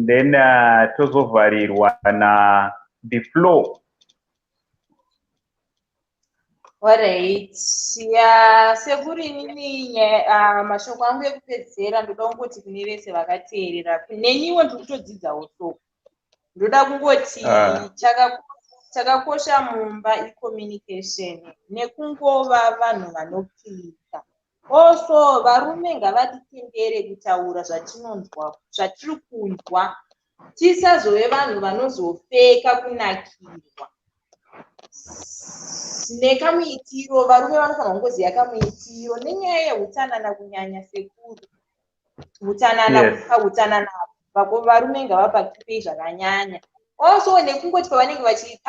then tozovharirwa na the floor. Alright, ya sekuru, inini mashoko angu ekupedzisira, ndoda kungoti kune vese vakateerera, neniwo ndiri kutodzidzawo, so ndoda kungoti chakakosha mumba icommunication nekungova vanhu vanopfika. Also varume ngavatitendere kutaura zvatinonzwa, zvatiri kunzwa, tisazove vanhu vanozofeka kunakirwa nekamuitiro. Varume vanofanira kungoziva kamuitiro nenyaya yeutsanana, kunyanya sekuru, utsanana. Pautsanana apo varume ngavapakipei zvakanyanya. Also nekungoti pavanenge vachi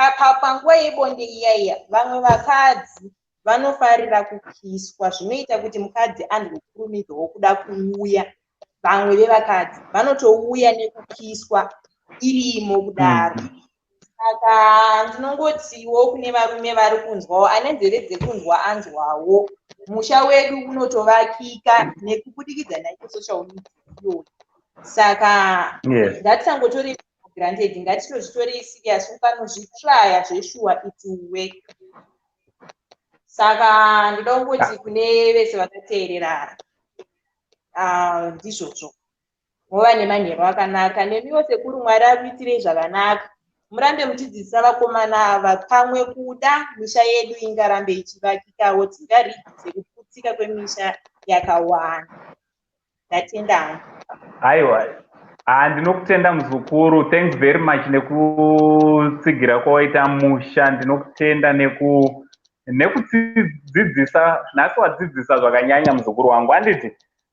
panguva yebonde iya iya, vamwe vakadzi vanofarira kukiswa, zvinoita kuti mukadzi anzwe kurumidzwawo kuda kuuya. Vamwe vevakadzi vanotouya nekukiswa irimo kudaro. Saka ndinongotiwo kune varume vari kunzwawo, ane nzeve dzekunzwa anzwawo, musha wedu unotovakika nekubudikidza naiyo social media iyoyo. Saka ngatisangotori granted, ngatitozvitorei serious. Ukanozvitraya zveshuwa, it will work. Saka ndoda kungoti kune vese vakateerera, ndizvozvo, mova nemanheru akanaka. Nemiwo sekuru, Mwari akuitirei zvakanaka, murambe muchidzidzisa vakomana ava. Pamwe kuda misha yedu ingarambe ichivakikawo, tingareduce kuputsika kwemisha yakawanda. Ndatenda. Aiwa, ha, ndinokutenda muzukuru. Thanks very much nekutsigira kwawaita musha. Ndinokutenda nekudzidzisa. Nhasi wadzidzisa zvakanyanya, muzukuru wangu, handiti?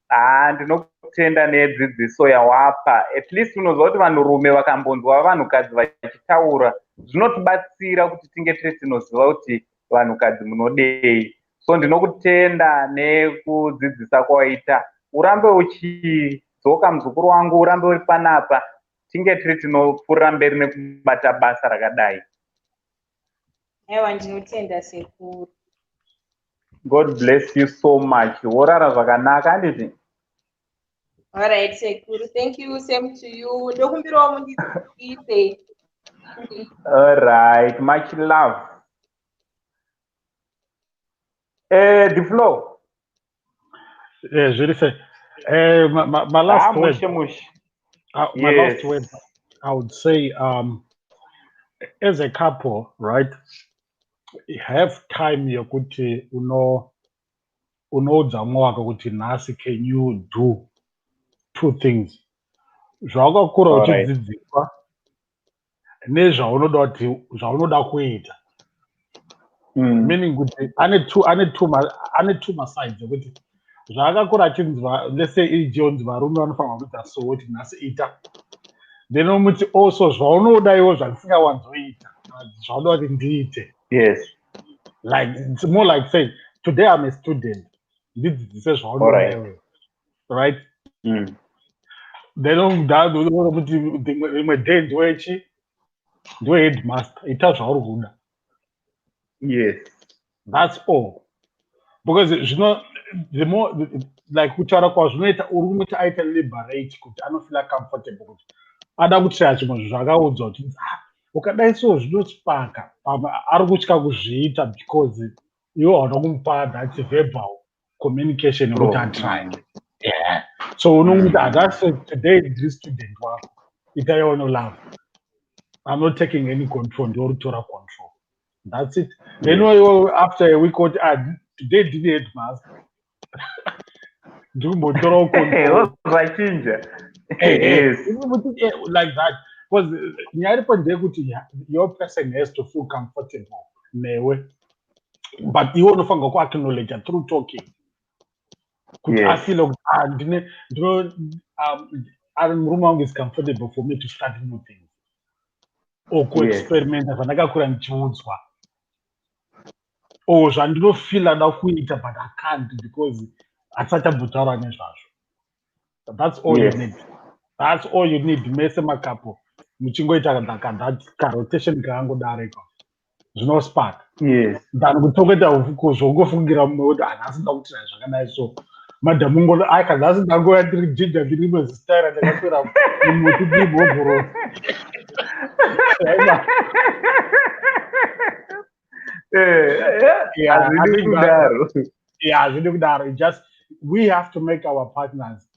Ha, ndinokutenda nedzidziso yawapa. At least unoziva kuti vanhurume vakambonzwa vanhukadzi vachitaura, zvinotibatsira kuti tinge tiri tinoziva kuti vanhukadzi munodei. So ndinokutenda nekudzidzisa kwawaita. Urambe uchidzoka, muzukuru wangu, urambe uri panapa, tinge tiri tinopfuurira mberi nekubata basa rakadai. Aiwa, ndinotenda sekuru. God bless you so much. Worara zvakanaka, handiti? Alright sekuru, thank you, same to you. Ndokumbirawo mundidzidzise. Alright, much love. The floor. Zviri sei? My last word. Mushe mushe. My last word, I would say, as a couple, right, have time yokuti unoudza mumwe wako kuti nhasi can you do two things zvawakakura uchidzidziswa nezvaunoda kuti zvaunoda kuita. Meaning kuti ane two masides ekuti zvaakakura achinzi, let's say ijonzi varume vanofanirwa kuita so, kuti nhasi ita, then omuti also zvaunoda iwo zvandisingawanzoita, zvaunoda kuti ndiite. Like it's more like saying, "Today I'm a student, ndidzidzise zvaunoda iwewe," right? Then kuti rimwe day ndiwechi ndiwe headmaster, ita zvauri kuda. That's all, because zvino the more Like kutaura kwazvinoita, uri kumuti aita liberate kuti anofeela comfortable kuti ada kutraya zvimwe zvakaudzwa kuti, "Ah, ukadai so zvinospaka." Pamwe ari kutya kuzviita because iwe hauna kumupa that verbal communication yekuti atry. Yeah, so unongokuti, "Hatasi today, ndiri student wako, ita yaono love. I'm not taking any control, ndoritora control." That's it. Then iwe after a week oti, "Ah, today ndiri headmaster, ndikumbotorawo control." Zvachinja. Like that, because nyaya iripo ndeyekuti your person has to feel comfortable newe, but iwe unofanirwa kuacknowledge through talking kuti afeele kuti, "Ah, ndine ndino murume wangu is comfortable for me to start new things or kuexperimenta zvandakakura ndichiudzwa or zvandinofeela da kuita, but I can't because hatisati tambotaura nezvazvo." That's all you need. That's all you need. Mese macouple muchingoita that karotation kaangodaro iko, zvinospark than kutongoita zvongofungira mumwe kuti, "Hanhasi nda kutira zvakadai." So madhamu ungono, "Aika, nhasi ndangoya ndiri jinja, ndiri rimwe zisitaira, ndakakwira mumuti ndiri Hazvidi kudaro. Yeah, hazvidi kudaro. Just we have to make our partners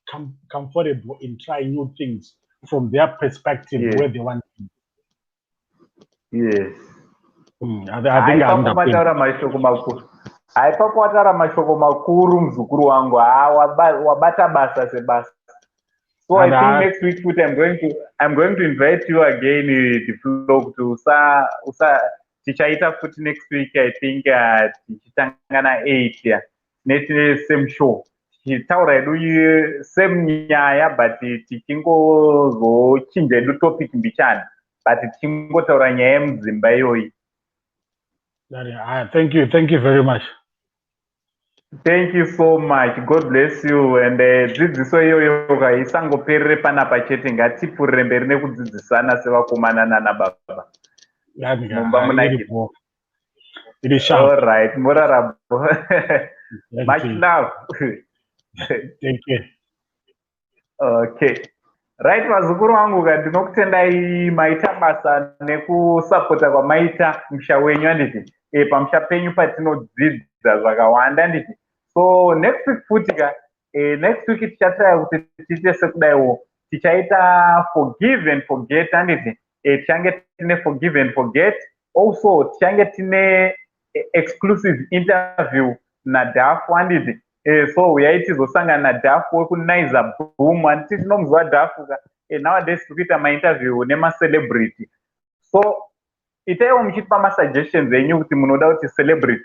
comfortable in trying new things from their perspective, where they want to. I think Haipapo mataura mashoko makuru. Haipapo wataura mashoko makuru, muzukuru wangu. Ha, wabata basa sebasa. So I think next week futi I'm going to invite you again, the flow, kuti usa usa tichaita futi next week. I think tichitanga na8, yeah, tine same show, tichitaura hedu same nyaya, but tichingozochinja hedu topic mbichana, but tichingotaura nyaya yemudzimba iyoyi. Thank you, thank you very much. Thank you so much. God bless you. And dzidziso iyoyo ka isangoperere panapa chete. Ngatipfuurire mberi nekudzidzisana sevakomana nana baba. Mumba munakidza. It is sharp. All right, murarabo. Much love. Thank you. Okay. Right, vazukuru vangu ka, ndinokutendai, maita basa nekusapota kwamaita musha wenyu, handiti? Pamusha penyu patinodzidza zvakawanda, handiti? So next week futi ka, next week tichatraya kuti tiite sekudaiwo, tichaita forgive and forget, handiti? Tichange tine forgive and forget. Also tichange tine exclusive interview naDhafu, handiti? So uyai tizosangana naDhafu wekunizer Boom, handiti? Tinomuziva Dhafu ka. Nowadays tiri kuita mainterview nemacelebrity, so itaiwo muchitipa masuggestions enyu kuti munoda kuti celebrity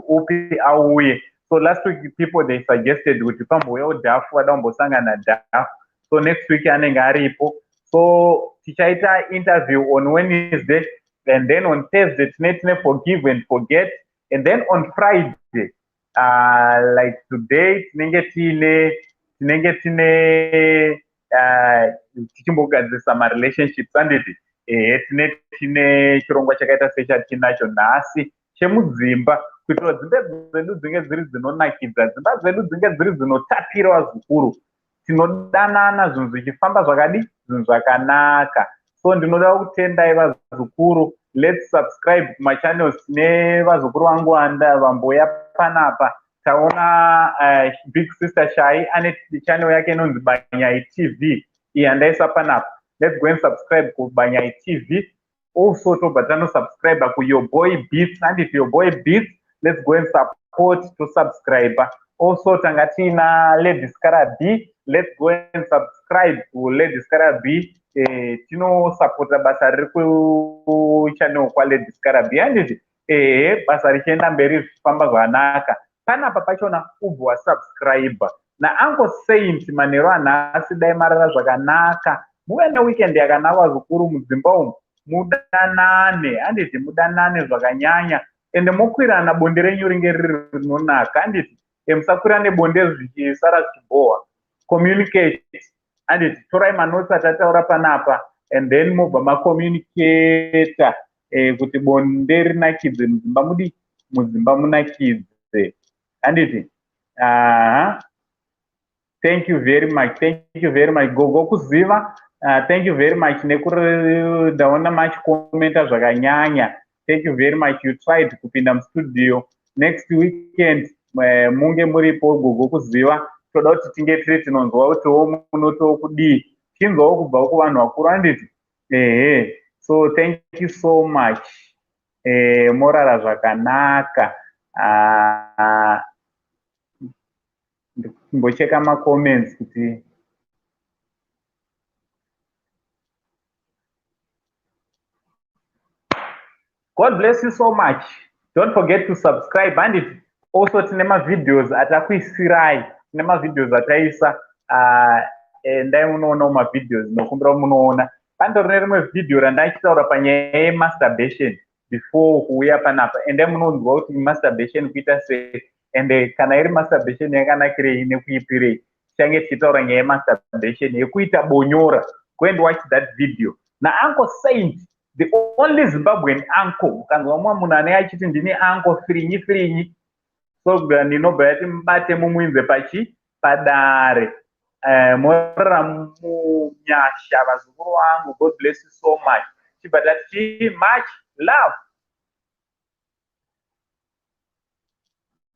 upi auye. So last week people, they suggested kuti pambouyawo Dhafu, vada kumbosangana naDhafu. So next week anenge aripo. So tichaita interview on Wednesday, and then on Thursday tine forgive and forget, and then on Friday, like today, tinenge tine tichimbogadzirisa marelationships, handiti? Ehe, tine chirongwa chakaita sechatinacho nhasi chemudzimba, kuitira dzimba dzedu dzinge dziri dzinonakidza, dzimba dzedu dzinge dziri dzinotapira. Vazukuru, tinodanana, zvinhu zvichifamba zvakadi, zvinhu zvakanaka. So ndinoda kutendai, vazukuru. Let's subscribe kumachannels. Tine vazukuru vangu anda vamboya panapa. Taona big sister Shai ane channel yake inonzi Banyai TV, iyi handaisa panapa. Let's go and subscribe kuBanyai TV. Also tobva tanosubscribe kuYour Boy Beats, handiti? Your Boy Beats, let's go and support to subscribe. Also tanga tiina Lady Scara B. Let's go and subscribe kuLady Scara B. Tinosapota basa riri kuchannel kwaLady Scara B, handiti? Ehe, basa richienda mberi, zvichifamba zvakanaka. Panapa pachona ubva wasubscribe naUncle Saint. Manheru anhasi, dai marara zvakanaka, muve neweekend yakanaka, zvikuru mudzimba umu mudanane, handiti? Mudanane zvakanyanya, ende mokwirana, bonde renyu ringe riri rinonaka, handiti? Musakwirane bonde zvichisara zvichibhohwa. Communicate, handiti? Torai manotsi atataura panapa and then mobva macommunicata kuti bonde rinakidze mudzimba, mudi mudzimba munakidze, handiti? Aha. Thank you very much. Thank you very much. Gogo kuziva. Thank you very much. Ndaona machikomenta zvakanyanya. Thank you very much. You tried kupinda mustudio. Next weekend munge muripo gogo kuziva. Toda kuti tinge tiri tinonzwa kutiwo munotiwo kudii. Tichinzwawo kubva kuvanhu vakuru handiti? Ehe. So thank you so much. Morara zvakanaka. Ndimbocheka macomments kuti God bless you so much. Don't forget to subscribe and it also tine mavideos atakuisirai. Tine mavideos ataisa endai munoonawo mavideos nokumbira munoona. Pandori nerimwe video randachitaura panyaya yemasturbation before kuuya panapa. Endai munonzwa kuti masturbation kuita sei ende kana iri masturbation yakanakirei nekuipirei. Tichange tichitaura nyaya yemasturbation yekuita bonyora. Go and watch that video. NaUncle Saint, the only Zimbabwean uncle. Ukanzwa mumwe munhu ane achiti ndini uncle firinyi firinyi. So ndinobva yati mubate mumuinze pachi padare. Morara munyasha vazukuru vangu. God bless you so much. Chibva tati much love.